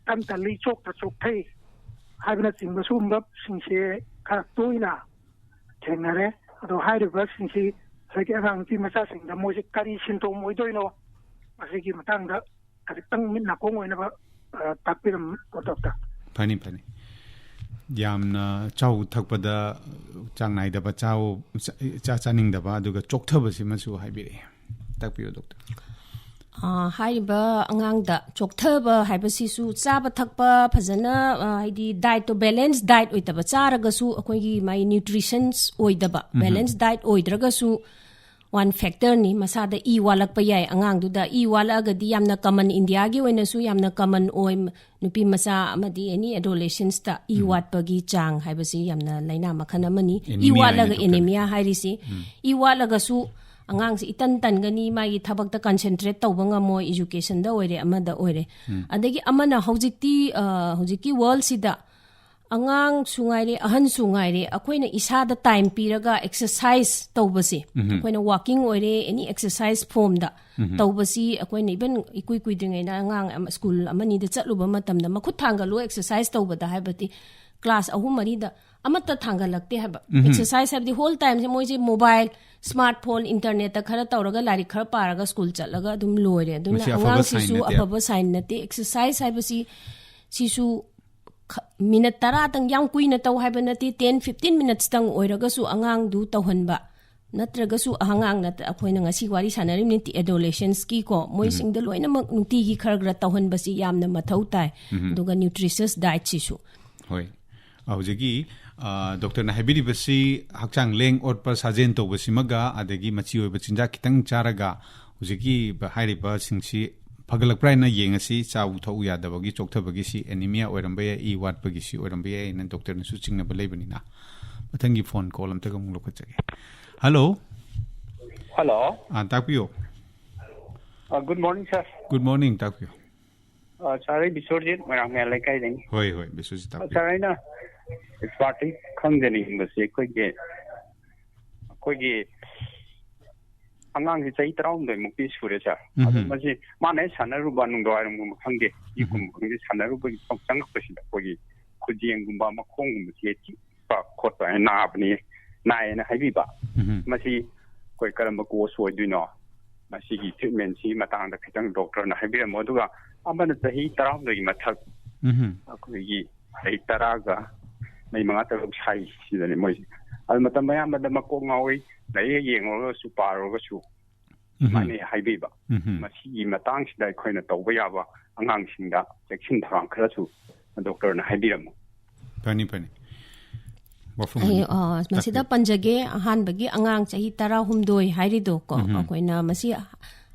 ꯇꯟ ꯇꯜꯂꯤ, ꯆꯣꯛꯇ ꯆꯣꯛꯊꯩ ꯍꯥꯏꯕꯅꯆꯤꯡꯕ ꯁꯤꯒꯨꯝꯕꯁꯤꯡꯁꯦ ꯈꯔ ꯇꯣꯏꯅ ꯊꯦꯡꯅꯔꯦ꯫ ꯑꯗꯣ ꯍꯥꯏꯔꯤꯕꯁꯤꯡꯁꯤ ꯉꯁꯥꯏꯒꯤ ꯑꯉꯥꯡ ꯅꯨꯄꯤ ꯃꯆꯥꯁꯤꯡꯗ ꯃꯣꯏꯁꯤ ꯀꯔꯤ ꯁꯤꯟꯊꯣꯝ ꯑꯣꯏꯗꯣꯏꯅꯣ, ꯃꯁꯤꯒꯤ ꯃꯇꯥꯡꯗ ꯈꯖꯤꯛꯇꯪ ꯃꯤꯠ ꯅꯥꯀꯣꯡ ꯑꯣꯏꯅꯕ, ꯑ, ꯇꯥꯛꯄꯤꯔꯝꯃꯨ, ꯗꯣꯛꯇꯔ꯫ ꯐꯅꯤ, ꯐꯅꯤ꯫ ꯌꯥꯝꯅ ꯆꯥꯎ ꯊꯛꯄꯗ ꯆꯥꯡ ꯅꯥꯏꯗꯕ ꯆꯥꯎ-, ꯆꯥ-, ꯆꯥ ꯆꯥꯅꯤꯡꯗꯕ, ꯑꯗꯨꯒ ꯆꯣꯛꯊꯕꯁꯤꯃꯁꯨ ꯍꯥꯏꯕꯤꯔꯛꯑꯦ꯫ ꯇꯥꯛꯄꯤꯌꯨ, ꯗꯣꯛꯇꯔ꯫ ꯑ, ꯍꯥꯏꯔꯤꯕ ꯑꯉꯥꯡꯗ ꯆꯣꯛꯊꯕ ꯍꯥꯏꯕꯁꯤꯁꯨ ꯆꯥꯕ ꯊꯛꯄ ꯐꯖꯅ, ꯑ, ꯍꯥꯏꯗꯤ dietꯇꯣ balance diet ꯑꯣꯏꯗꯕ, ꯆꯥꯔꯒꯁꯨ ꯑꯩꯈꯣꯏꯒꯤ ꯃꯥꯒꯤ nutritions ꯑꯣꯏꯗꯕ, ꯎꯝꯍꯨꯝ꯫ Balance diet ꯑꯣꯏꯗ꯭ꯔꯒꯁꯨ one factorꯅꯤ, ꯃꯁꯥꯗ ꯏ ꯋꯥꯠꯂꯛꯄ ꯌꯥꯏ꯫ ꯑꯉꯥꯡꯗꯨꯗ ꯏ ꯋꯥꯠꯂꯛꯑꯒꯗꯤ ꯌꯥꯝꯅ common, Indiaꯒꯤ ꯑꯣꯏꯅꯁꯨ ꯌꯥꯝꯅ common ꯑꯣꯏ, ꯅꯨꯄꯤ ꯃꯆꯥ ꯑꯃꯗꯤ any adolescenceꯇ ꯏ ꯎꯝ꯫ ꯋꯥꯠꯄꯒꯤ ꯆꯥꯡ ꯍꯥꯏꯕꯁꯤ ꯌꯥꯝꯅ ꯂꯥꯏꯅꯥ ꯃꯈꯜ ꯑꯃꯅꯤ꯫ ꯏ Anemia ꯋꯥꯠꯂꯒ ꯍꯥꯏꯅ ꯗꯣꯛꯇꯔꯅ꯫ Anemia ꯍꯥꯏꯔꯤꯁꯤ, ꯎꯝ꯫ ꯏ ꯋꯥꯠꯂꯒꯁꯨ ꯑꯉꯥꯡꯁꯤ ꯏꯇꯟ ꯇꯟꯒꯅꯤ, ꯃꯥꯒꯤ ꯊꯕꯛꯇ concentrate ꯇꯧꯕ ꯉꯝꯃꯣꯏ, educationꯗ ꯑꯣꯏꯔꯦ, ꯑꯃꯗ ꯑꯣꯏꯔꯦ꯫ ꯎꯝ꯫ ꯑꯗꯒꯤ ꯑꯃꯅ ꯍꯧꯖꯤꯛꯇꯤ, ꯑ, ꯍꯧꯖꯤꯛꯀꯤ worldꯁꯤꯗ ꯑꯉꯥꯡꯁꯨ ꯉꯥꯏꯔꯦ, ꯑꯍꯟꯁꯨ ꯉꯥꯏꯔꯦ, ꯑꯩꯈꯣꯏꯅ ꯏꯁꯥꯗ time ꯄꯤꯔꯒ exercise ꯇꯧꯕꯁꯦ, ꯎꯝꯍꯨꯝ꯫ ꯑꯩꯈꯣꯏꯅ walking ꯑꯣꯏꯔꯦ, any exercise formꯗ ꯎꯝꯍꯨꯝ꯫ ꯇꯧꯕꯁꯤ ꯑꯩꯈꯣꯏꯅ even ꯏꯀꯨꯏ ꯀꯨꯏꯗ꯭ꯔꯤꯉꯩꯗ ꯑꯉꯥꯡ ꯑꯃ ꯁ꯭ꯀꯨꯜ ꯑꯃꯅꯤꯗ ꯆꯠꯂꯨꯕ ꯃꯇꯝꯗ ꯃꯈꯨꯠ ꯊꯥꯡꯒꯠꯂꯨ exercise ꯇꯧꯕꯗ ꯍꯥꯏꯕꯗꯤ class ꯑꯍꯨꯝ ꯃꯔꯤꯗ ꯑꯃꯠꯇ ꯊꯥꯡꯒꯠꯂꯛꯇꯦ ꯍꯥꯏꯕ꯫ ꯎꯝꯍꯨꯝ꯫ Exercise ꯍꯥꯏꯕꯗꯤ whole timeꯁꯦ ꯃꯣꯏꯁꯦ mobile, smartphone, internetꯇ ꯈꯔ ꯇꯧꯔꯒ ꯂꯥꯏꯔꯤꯛ ꯈꯔ ꯄꯥꯔꯒ ꯁ꯭ꯀꯨꯜ ꯆꯠꯂꯒ ꯑꯗꯨꯝ ꯂꯣꯏꯔꯦ꯫ ꯑꯗꯨꯅ ꯃꯁꯤ ꯑꯐꯕ ꯑꯉꯥꯡꯁꯤꯁꯨ sign ꯅꯠꯇꯦ꯫ ꯑꯐꯕ sign ꯅꯠꯇꯦ꯫ Exercise ꯍꯥꯏꯕꯁꯤ ꯁꯤꯁꯨ ꯈ-, minute ꯇꯔꯥꯇꯪ, ꯌꯥꯝ ꯀꯨꯏꯅ ꯇꯧ ꯍꯥꯏꯕ ꯅꯠꯇꯦ, ten fifteen minutesꯇꯪ ꯑꯣꯏꯔꯒꯁꯨ ꯑꯉꯥꯡꯗꯨ ꯇꯧꯍꯟꯕ, ꯅꯠꯇ꯭ꯔꯒꯁꯨ ꯑꯉꯥꯡ ꯅꯠꯇ-, ꯑꯩꯈꯣꯏꯅ ꯉꯁꯤ ꯋꯥꯔꯤ ꯁꯥꯟꯅꯔꯤꯕ ꯅꯨꯡꯇꯤ adolescenceꯀꯤꯀꯣ, ꯃꯣꯏꯁꯤꯡꯗ ꯎꯝ꯫ ꯂꯣꯏꯅꯃꯛ ꯅꯨꯡꯇꯤꯒꯤ ꯈꯔ ꯈꯔ ꯇꯧꯍꯟꯕꯁꯤ ꯌꯥꯝꯅ ꯃꯊꯧ ꯇꯥꯏ꯫ ꯎꯝ꯫ ꯑꯗꯨꯒ nutritious dietꯁꯤꯁꯨ꯫ ꯍꯣꯏ꯫ ꯑ, ꯍꯧꯖꯤꯛꯀꯤ, ꯑ, ꯗꯣꯛꯇꯔꯅ ꯍꯥꯏꯕꯤꯔꯤꯕꯁꯤ ꯍꯛꯆꯥꯡ ꯂꯦꯡ ꯑꯣꯠꯄ ꯁꯥꯖꯦꯜ ꯇꯧꯕꯁꯤꯃꯒ ꯑꯗꯒꯤ ꯃꯆꯤ ꯑꯣꯏꯕ ꯆꯤꯟꯖꯥꯛ ꯈꯤꯇꯪ ꯆꯥꯔꯒ ꯍꯧꯖꯤꯛꯀꯤ ꯍꯥꯏꯔꯤꯕꯁꯤꯡꯁꯤ ꯐꯒꯠꯂꯛꯄ꯭ꯔꯥ ꯍꯥꯏꯅ ꯌꯦꯡꯉꯁꯤ꯫ ꯆꯥꯕ ꯊꯛꯎ ꯌꯥꯗꯕꯒꯤ, ꯆꯣꯛꯊꯕꯒꯤꯁꯤ anemia ꯑꯣꯏꯔꯝꯕ ꯌꯥꯏ, ꯏ ꯋꯥꯠꯄꯒꯤꯁꯤ ꯑꯣꯏꯔꯝꯕ ꯌꯥꯏ ꯍꯥꯏꯅ ꯗꯣꯛꯇꯔꯅꯁꯨ ꯆꯤꯡꯅꯕ ꯂꯩꯕꯅꯤꯅ꯫ ꯃꯊꯪꯒꯤ phone call ꯑꯝꯇꯒ ꯑꯃꯨꯛ ꯂꯧꯈꯠꯆꯒꯦ꯫ Hello꯫ Hello꯫ ꯑꯥ, ꯇꯥꯛꯄꯤꯌꯨ꯫ ꯑ, good morning, sir꯫ Good morning, ꯇꯥꯛꯄꯤꯌꯨ꯫ ꯑ, sir, ꯑꯩ ꯕꯤꯁ꯭ꯋꯔꯖꯤꯠ, ꯃꯣꯏꯔꯥꯡ ꯃꯌꯥ ꯂꯩꯀꯥꯏꯗꯒꯤ꯫ ꯍꯣꯏ, ꯍꯣꯏ, ꯕꯤꯁ꯭ꯋꯔꯖꯤꯠ ꯇꯥꯛꯄꯤꯌꯨ꯫ Sir, ꯑꯩꯅ ꯑꯦꯛꯁꯄꯥꯔꯠꯇꯤ ꯈꯪꯖꯅꯤꯡꯕꯁꯦ ꯑꯩꯈꯣꯏꯒꯤ ꯑꯩꯈꯣꯏꯒꯤ ꯑꯉꯥꯡꯁꯤ ꯆꯍꯤ ꯇꯔꯥꯍꯨꯝꯗꯣꯏ ꯃꯨꯛꯇꯤ ꯁꯨꯔꯦ ꯁꯥꯔ꯫ ꯎꯝ꯫ ꯑꯗꯣ ꯃꯁꯤ ꯃꯥꯅ ꯍꯦꯛ ꯁꯥꯟꯅꯔꯨꯕ ꯅꯨꯡꯗꯥꯡꯋꯥꯏꯔꯝꯒꯨꯝꯕ ꯈꯪꯗꯦ, ꯑꯌꯨꯛꯀꯨꯝꯕ ꯈꯪꯗꯦ, ꯁꯥꯟꯅꯔꯨꯕꯒꯤ ꯆꯪꯉꯛꯄꯁꯤꯗ ꯑꯩꯈꯣꯏꯒꯤ ꯈꯨꯖꯦꯡꯒꯨꯝꯕ ꯃꯈꯣꯡꯒꯨꯝꯕꯁꯦ ꯆꯤꯛꯄ ꯈꯣꯠꯄ ꯍꯥꯏꯅ ꯅꯥꯕꯅꯤ, ꯅꯥꯏꯌꯦꯅ ꯍꯥꯏꯕꯤꯕ꯫ ꯎꯝ꯫ ꯃꯁꯤ ꯑꯩꯈꯣꯏ ꯀꯔꯝꯕ ꯀꯣꯁ ꯑꯣꯏꯗꯣꯏꯅꯣ, ꯃꯁꯤꯒꯤ ꯇ꯭ꯔꯤꯠꯃꯦꯟꯁꯤ ꯃꯇꯥꯡꯗ ꯈꯤꯇꯪ ꯗꯣꯛꯇꯔꯅ ꯍꯥꯏꯕꯤꯔꯝꯃꯣ꯫ ꯑꯗꯨꯒ ꯑꯃꯅ ꯆꯍꯤ ꯇꯔꯥꯍꯨꯝꯗꯣꯏꯒꯤ ꯃꯊꯛ, ꯎꯝ꯫ ꯑꯩꯈꯣꯏꯒꯤ ꯆꯍꯤ ꯇꯔꯥꯒ ꯃꯔꯤ ꯃꯉꯥ ꯇꯔꯨꯛ ꯁꯥꯏꯁꯤꯗꯅꯦ ꯃꯣꯏꯁꯦ꯫ ꯑꯗꯨ ꯃꯇꯝ ꯑꯌꯥꯝꯕꯗ ꯃꯀꯣꯛ ꯉꯥꯎꯏ, ꯂꯥꯏꯔꯤꯛ ꯌꯦꯡꯉꯨꯔꯒꯁꯨ ꯄꯥꯔꯨꯔꯒꯁꯨ ꯎꯝ꯫ ꯁꯨꯃꯥꯏꯅ ꯍꯥꯏꯕꯤꯕ꯫ ꯎꯝ꯫ ꯃꯁꯤꯒꯤ ꯃꯇꯥꯡꯁꯤꯗ ꯑꯩꯈꯣꯏꯅ ꯇꯧꯕ ꯌꯥꯕ ꯑꯉꯥꯡꯁꯤꯡꯗ ꯆꯦꯛꯁꯤꯟ ꯊꯧꯔꯥꯡ ꯈꯔꯁꯨ ꯗꯣꯛꯇꯔꯅ ꯍꯥꯏꯕꯤꯔꯝꯃꯨ꯫ ꯐꯅꯤ, ꯐꯅꯤ꯫ ꯋꯥꯐꯝ ꯑꯩ, ꯑꯅꯤ꯫ ꯑ, ꯃꯁꯤꯗ ꯇꯥꯛꯄꯤꯌꯨ꯫ ꯄꯟꯖꯒꯦ, ꯑꯍꯥꯟꯕꯒꯤ ꯑꯉꯥꯡ ꯆꯍꯤ ꯇꯔꯥꯍꯨꯝꯗꯣꯏ ꯍꯥꯏꯔꯤꯗꯣ ꯀꯣ, ꯎꯝ꯫ ꯑꯩꯈꯣꯏꯅ ꯃꯁꯤ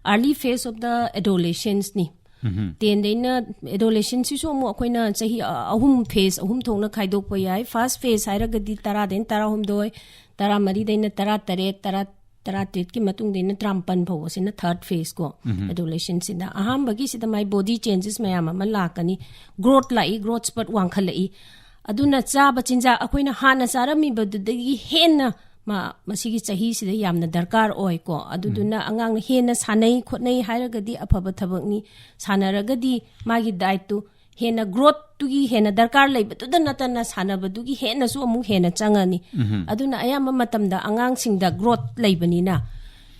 early phase of the adolescence ꯅꯤ꯫ ꯎꯝ꯫ ꯇꯦꯟꯗꯩꯅ adolescence ꯁꯤꯁꯨ ꯑꯃꯨꯛ ꯑꯩꯈꯣꯏꯅ ꯆꯍꯤ, ꯑ, ꯑꯍꯨꯝ, phase ꯑꯍꯨꯝ ꯊꯣꯛꯅ ꯈꯥꯏꯗꯣꯛꯄ ꯌꯥꯏ꯫ First phase ꯍꯥꯏꯔꯒꯗꯤ ꯇꯔꯥꯗꯩꯅ ꯇꯔꯥꯍꯨꯝꯗꯣꯏ, ꯇꯔꯥꯃꯔꯤꯗꯩꯅ ꯇꯔꯥꯇꯔꯦꯠ, ꯇꯔꯥ, ꯇꯔꯥꯇꯔꯦꯠꯀꯤ ꯃꯇꯨꯡꯗꯩꯅ ꯇꯔꯥꯃꯥꯄꯟ ꯐꯥꯎꯕꯁꯤꯅ third phase ꯀꯣ, ꯎꯝ꯫ adolescence ꯁꯤꯗ꯫ ꯑꯍꯥꯟꯕꯒꯤꯁꯤꯗ ꯃꯥꯏ body changes ꯃꯌꯥꯝ ꯑꯃ ꯂꯥꯛꯀꯅꯤ, growth ꯂꯥꯛꯏ, growth spurt ꯋꯥꯡꯈꯠꯂꯛꯏ꯫ ꯑꯗꯨꯅ ꯆꯥꯕ ꯆꯤꯟꯖꯥꯛ ꯑꯩꯈꯣꯏꯅ ꯍꯥꯟꯅ ꯆꯥꯔꯝꯃꯤꯕꯗꯨꯗꯒꯤ ꯍꯦꯟꯅ ꯃꯥ ꯃꯁꯤꯒꯤ ꯆꯍꯤꯁꯤꯗ ꯌꯥꯝꯅ ꯗꯔꯀꯥꯔ ꯑꯣꯏꯀꯣ꯫ ꯑꯗꯨꯗꯨꯅ ꯑꯉꯥꯡꯅ ꯍꯦꯟꯅ ꯁꯥꯟꯅꯩ ꯈꯣꯠꯅꯩ ꯍꯥꯏꯔꯒꯗꯤ ꯑꯐꯕ ꯊꯕꯛꯅꯤ, ꯁꯥꯟꯅꯔꯒꯗꯤ ꯃꯥꯒꯤ diet ꯇꯨ ꯍꯦꯟꯅ growth ꯇꯨꯒꯤ ꯍꯦꯟꯅ ꯗꯔꯀꯥꯔ ꯂꯩꯕꯗꯨꯗ ꯅꯠꯇꯅ ꯁꯥꯟꯅꯕꯗꯨꯒꯤ ꯍꯦꯟꯅꯁꯨ ꯑꯃꯨꯛ ꯍꯦꯟꯅ ꯆꯪꯉꯅꯤ꯫ ꯎꯝ꯫ ꯑꯗꯨꯅ ꯑꯌꯥꯝꯕ ꯃꯇꯝꯗ ꯑꯉꯥꯡꯁꯤꯡꯗ growth ꯂꯩꯕꯅꯤꯅ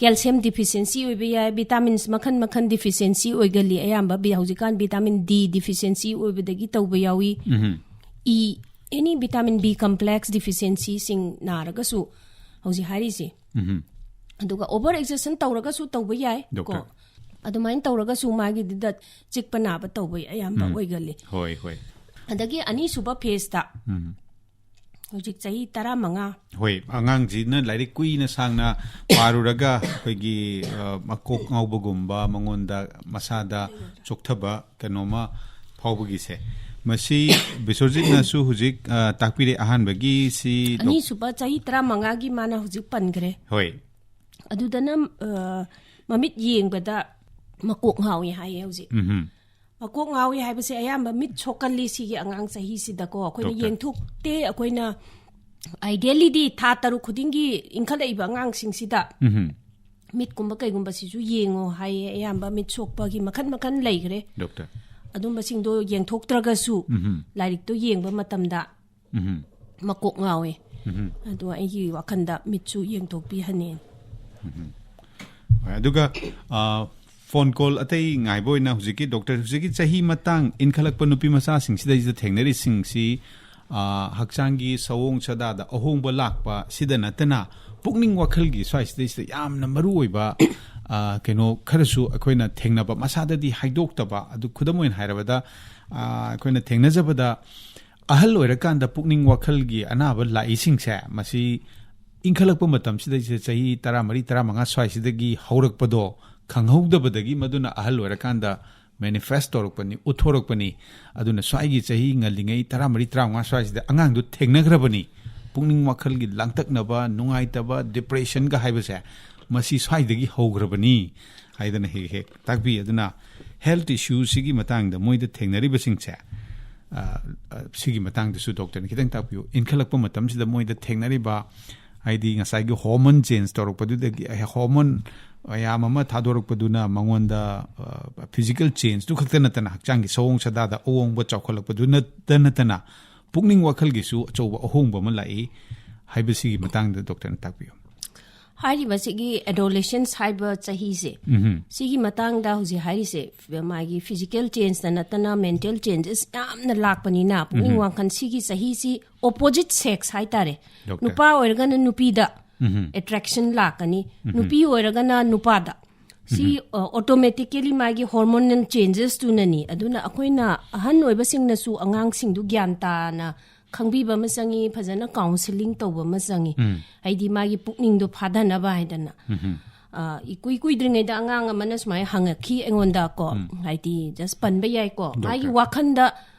calcium deficiency ꯑꯣꯏꯕ ꯌꯥꯏ, vitamins ꯃꯈꯜ ꯃꯈꯜ deficiency ꯑꯣꯏꯒꯜꯂꯤ꯫ ꯑꯌꯥꯝꯕ ꯕꯤ-, ꯍꯧꯖꯤꯛꯀꯥꯟ vitamin D deficiency ꯑꯣꯏꯕꯗꯒꯤ ꯇꯧꯕ ꯌꯥꯎꯏ꯫ ꯎꯝ꯫ E, any vitamin B complex deficiency ꯁꯤꯡ ꯅꯥꯔꯒꯁꯨ ꯍꯧꯖꯤꯛ ꯍꯥꯏꯔꯤꯁꯦ꯫ ꯎꯝ꯫ ꯑꯗꯨꯒ over exertion ꯇꯧꯔꯒꯁꯨ ꯇꯧꯕ ꯌꯥꯏ ꯀꯣ꯫ ꯗꯣꯛꯇꯔ꯫ ꯑꯗꯨꯃꯥꯏꯅ ꯇꯧꯔꯒꯁꯨ ꯃꯥꯒꯤꯗꯨꯗ ꯆꯤꯛꯄ ꯅꯥꯕ ꯇꯧꯕ ꯑꯌꯥꯝꯕ ꯎꯝ꯫ ꯑꯣꯏꯒꯜꯂꯤ꯫ ꯍꯣꯏ, ꯍꯣꯏ꯫ ꯑꯗꯒꯤ ꯑꯅꯤꯁꯨꯕ phase ꯇ ꯎꯝ꯫ ꯍꯧꯖꯤꯛ ꯆꯍꯤ ꯇꯔꯥꯃꯉꯥ꯫ ꯍꯣꯏ, ꯑꯉꯥꯡꯁꯤꯅ ꯂꯥꯏꯔꯤꯛ ꯀꯨꯏꯅ ꯁꯥꯡꯅ ꯄꯥꯔꯨꯔꯒ ꯑꯩꯈꯣꯏꯒꯤ, ꯑ, ꯃꯀꯣꯛ ꯉꯥꯎꯕꯒꯨꯝꯕ, ꯃꯉꯣꯟꯗ ꯃꯁꯥꯗ ꯆꯣꯛꯊꯕ ꯀꯩꯅꯣꯝꯃ ꯐꯥꯎꯕꯒꯤꯁꯦ, ꯃꯁꯤ ꯕꯤꯁ꯭ꯋꯖꯤꯠꯅꯁꯨ ꯍꯧꯖꯤꯛ, ꯑ, ꯇꯥꯛꯄꯤꯔꯦ꯫ ꯑꯍꯥꯟꯕꯒꯤ ꯁꯤ ꯗꯣꯛ- ꯑꯅꯤꯁꯨꯕ ꯆꯍꯤ ꯇꯔꯥꯃꯉꯥꯒꯤ ꯃꯥꯅ ꯍꯧꯖꯤꯛ ꯄꯟꯈ꯭ꯔꯦ꯫ ꯍꯣꯏ꯫ ꯑꯗꯨꯗꯅ, ꯑ, ꯃꯃꯤꯠ ꯌꯦꯡꯕꯗ ꯃꯀꯣꯛ ꯉꯥꯎꯏ ꯍꯥꯏꯌꯦ ꯍꯧꯖꯤꯛ꯫ ꯎꯝ꯫ ꯃꯀꯣꯛ ꯉꯥꯎꯏ ꯍꯥꯏꯕꯁꯦ ꯑꯌꯥꯝꯕ ꯃꯤꯠ ꯁꯣꯛꯀꯜꯂꯤ ꯁꯤꯒꯤ ꯑꯉꯥꯡ ꯆꯍꯤꯁꯤꯗꯀꯣ꯫ ꯑꯩꯈꯣꯏꯅ ꯗꯣꯛꯇꯔ꯫ ꯌꯦꯡꯊꯣꯛꯇꯦ꯫ ꯑꯩꯈꯣꯏꯅ ideally ꯗꯤ ꯊꯥ ꯇꯔꯨꯛ ꯈꯨꯗꯤꯡꯒꯤ ꯏꯟꯈꯠꯂꯛꯏꯕ ꯑꯉꯥꯡꯁꯤꯡꯁꯤꯗ ꯎꯝꯍꯨꯝ꯫ ꯃꯤꯠꯀꯨꯝꯕ ꯀꯩꯒꯨꯝꯕꯁꯤꯁꯨ ꯌꯦꯡꯉꯣ ꯍꯥꯏꯌꯦ꯫ ꯑꯌꯥꯝꯕ ꯃꯤꯠ ꯁꯣꯛꯄꯒꯤ ꯃꯈꯜ ꯃꯈꯜ ꯂꯩꯈ꯭ꯔꯦ꯫ ꯗꯣꯛꯇꯔ꯫ ꯑꯗꯨꯝꯕꯁꯤꯡꯗꯣ ꯌꯦꯡꯊꯣꯛꯇ꯭ꯔꯒꯁꯨ ꯎꯝꯍꯨꯝ꯫ ꯂꯥꯏꯔꯤꯛꯇꯣ ꯌꯦꯡꯕ ꯃꯇꯝꯗ ꯎꯝꯍꯨꯝ꯫ ꯃꯀꯣꯛ ꯉꯥꯎꯋꯦ꯫ ꯎꯝꯍꯨꯝ꯫ ꯑꯗꯣ ꯑꯩꯒꯤ ꯋꯥꯈꯜꯗ ꯃꯤꯠꯁꯨ ꯌꯦꯡꯊꯣꯛꯄꯤꯍꯟꯅꯤꯡꯉꯤ꯫ ꯎꯝꯍꯨꯝ꯫ ꯍꯣꯏ, ꯑꯗꯨꯒ, ꯑ, ꯐꯣꯟ ꯀꯣꯜ ꯑꯇꯩ ꯉꯥꯏꯕ ꯑꯣꯏꯅ ꯍꯧꯖꯤꯛꯀꯤ ꯗꯣꯛꯇꯔ, ꯍꯧꯖꯤꯛꯀꯤ ꯆꯍꯤ ꯃꯇꯥꯡ ꯏꯟꯈꯠꯂꯛꯄ ꯅꯨꯄꯤ ꯃꯆꯥꯁꯤꯡꯁꯤꯗꯩꯁꯤꯗ ꯊꯦꯡꯅꯔꯤꯁꯤꯡꯁꯤ, ꯑ, ꯍꯛꯆꯥꯡꯒꯤ ꯁꯑꯣꯡ ꯁꯥꯗꯥꯗ ꯑꯍꯣꯡꯕ ꯂꯥꯛꯄ ꯁꯤꯗ ꯅꯠꯇꯅ ꯄꯨꯛꯅꯤꯡ ꯋꯥꯈꯜꯒꯤ ꯁ꯭ꯋꯥꯏꯁꯤꯗꯩꯁꯤꯗ ꯌꯥꯝꯅ ꯃꯔꯨ ꯑꯣꯏꯕ, ꯑ, ꯀꯩꯅꯣ ꯈꯔꯁꯨ ꯑꯩꯈꯣꯏꯅ ꯊꯦꯡꯅꯕ, ꯃꯁꯥꯗꯗꯤ ꯍꯥꯏꯗꯣꯛꯇꯕ꯫ ꯑꯗꯨ ꯈꯨꯗꯝ ꯑꯣꯏꯅ ꯍꯥꯏꯔꯕꯗ, ꯑ, ꯑꯩꯈꯣꯏꯅ ꯊꯦꯡꯅꯖꯕꯗ ꯑꯍꯜ ꯑꯣꯏꯔꯀꯥꯟꯗ ꯄꯨꯛꯅꯤꯡ ꯋꯥꯈꯜꯒꯤ ꯑꯅꯥꯕ ꯂꯥꯛꯏꯁꯤꯡꯁꯦ, ꯃꯁꯤ ꯏꯟꯈꯠꯂꯛꯄ ꯃꯇꯝꯁꯤꯗꯩꯁꯤꯗ ꯆꯍꯤ ꯇꯔꯥꯃꯔꯤ, ꯇꯔꯥꯃꯉꯥ ꯁ꯭ꯋꯥꯏꯁꯤꯗꯒꯤ ꯍꯧꯔꯛꯄꯗꯣ ꯈꯪꯍꯧꯗꯕꯗꯒꯤ ꯃꯗꯨꯅ ꯑꯍꯜ ꯑꯣꯏꯔꯀꯥꯟꯗ manifest ꯇꯧꯔꯛꯄꯅꯤ, ꯎꯠꯊꯣꯔꯛꯄꯅꯤ꯫ ꯑꯗꯨꯅ ꯁ꯭ꯋꯥꯏꯒꯤ ꯆꯍꯤ ꯉꯜꯂꯤꯉꯩ ꯇꯔꯥꯃꯔꯤ, ꯇꯔꯥꯃꯉꯥ ꯁ꯭ꯋꯥꯏꯁꯤꯗ ꯑꯉꯥꯡꯗꯨ ꯊꯦꯡꯅꯈ꯭ꯔꯕꯅꯤ꯫ ꯄꯨꯛꯅꯤꯡ ꯋꯥꯈꯜꯒꯤ ꯂꯥꯡꯇꯛꯅꯕ, ꯅꯨꯡꯉꯥꯏꯇꯕ, depressionꯒ ꯍꯥꯏꯕꯁꯦ, ꯃꯁꯤ ꯁ꯭ꯋꯥꯏꯗꯒꯤ ꯍꯧꯈ꯭ꯔꯕꯅꯤ ꯍꯥꯏꯗꯅ ꯍꯦꯛ ꯍꯦꯛ ꯇꯥꯛꯄꯤ꯫ ꯑꯗꯨꯅ health issueꯁꯤꯒꯤ ꯃꯇꯥꯡꯗ ꯃꯣꯏꯗ ꯊꯦꯡꯅꯔꯤꯕꯁꯤꯡꯁꯦ, ꯑ, ꯑ, ꯁꯤꯒꯤ ꯃꯇꯥꯡꯗꯁꯨ ꯗꯣꯛꯇꯔꯅ ꯈꯤꯇꯪ ꯇꯥꯛꯄꯤꯌꯨ꯫ ꯏꯟꯈꯠꯂꯛꯄ ꯃꯇꯝꯁꯤꯗ ꯃꯣꯏꯗ ꯊꯦꯡꯅꯔꯤꯕ, ꯍꯥꯏꯗꯤ ꯉꯁꯥꯏꯒꯤ hormone change ꯇꯧꯔꯛꯄꯗꯨꯗꯒꯤ, ꯑ, hormone ꯃꯌꯥꯝ ꯑꯃ ꯊꯥꯗꯣꯔꯛꯄꯗꯨꯅ ꯃꯉꯣꯟꯗ, ꯑ, physical changeꯗꯨ ꯈꯛꯇ ꯅꯠꯇꯅ ꯍꯛꯆꯥꯡꯒꯤ ꯁꯑꯣꯡ ꯁꯥꯗꯥꯗ ꯑꯑꯣꯡꯕ ꯆꯥꯎꯈꯠꯂꯛꯄꯗꯨ ꯅꯠꯇ ꯅꯠꯇꯅ ꯄꯨꯛꯅꯤꯡ ꯋꯥꯈꯜꯒꯤꯁꯨ ꯑꯆꯧꯕ ꯑꯍꯣꯡꯕ ꯑꯃ ꯂꯥꯛꯏ ꯍꯥꯏꯕꯁꯤꯒꯤ ꯃꯇꯥꯡꯗ ꯗꯣꯛꯇꯔꯅ ꯇꯥꯛꯄꯤꯌꯨ꯫ ꯍꯥꯏꯔꯤꯕꯁꯤꯒꯤ adolescence ꯍꯥꯏꯕ ꯆꯍꯤꯁꯦ, ꯎꯝꯍꯨꯝ꯫ ꯁꯤꯒꯤ ꯃꯇꯥꯡꯗ ꯍꯧꯖꯤꯛ ꯍꯥꯏꯔꯤꯁꯦ, ꯃꯥꯒꯤ physical changeꯇ ꯅꯠꯇꯅ mental changes ꯌꯥꯝꯅ ꯂꯥꯛꯄꯅꯤꯅ, ꯄꯨꯛꯅꯤꯡ ꯎꯝꯍꯨꯝ꯫ ꯋꯥꯈꯜ ꯁꯤꯒꯤ ꯆꯍꯤꯁꯤ opposite sex ꯍꯥꯏꯇꯥꯔꯦ꯫ ꯗꯣꯛꯇꯔ꯫ ꯅꯨꯄꯥ ꯑꯣꯏꯔꯒꯅ ꯅꯨꯄꯤꯗ ꯎꯝꯍꯨꯝ꯫ attraction ꯂꯥꯛꯀꯅꯤ, ꯎꯝꯍꯨꯝ꯫ ꯅꯨꯄꯤ ꯑꯣꯏꯔꯒꯅ ꯅꯨꯄꯥꯗ꯫ ꯁꯤ, ꯎꯝꯍꯨꯝ꯫ ꯑ, automatically ꯃꯥꯒꯤ hormonal changesꯇꯨꯅꯅꯤ꯫ ꯑꯗꯨꯅ ꯑꯩꯈꯣꯏꯅ ꯑꯍꯟ ꯑꯣꯏꯕꯁꯤꯡꯅꯁꯨ ꯑꯉꯥꯡꯁꯤꯡꯗꯨ ꯒ꯭ꯌꯥꯟ ꯇꯥꯅ ꯈꯪꯕꯤꯕ ꯑꯃ ꯆꯪꯉꯤ, ꯐꯖꯅ counselling ꯇꯧꯕ ꯑꯃ ꯆꯪꯉꯤ꯫ ꯎꯝ꯫ ꯍꯥꯏꯗꯤ ꯃꯥꯒꯤ ꯄꯨꯛꯅꯤꯡꯗꯣ ꯐꯥꯊꯅꯕ ꯍꯥꯏꯗꯅ꯫ ꯎꯝꯍꯨꯝ꯫ ꯑ, ꯏꯀꯨꯏ ꯀꯨꯏꯗ꯭ꯔꯤꯉꯩꯗ ꯑꯉꯥꯡ ꯑꯃꯅ ꯁꯨꯃꯥꯏꯅ ꯍꯪꯉꯛꯈꯤ ꯑꯩꯉꯣꯟꯗ ꯀꯣ, ꯎꯝ꯫ ꯍꯥꯏꯗꯤ just ꯄꯟꯕ ꯌꯥꯏꯀꯣ꯫ ꯃꯥꯒꯤ ꯗꯣꯛꯇꯔ꯫ ꯋꯥꯈꯟꯗ,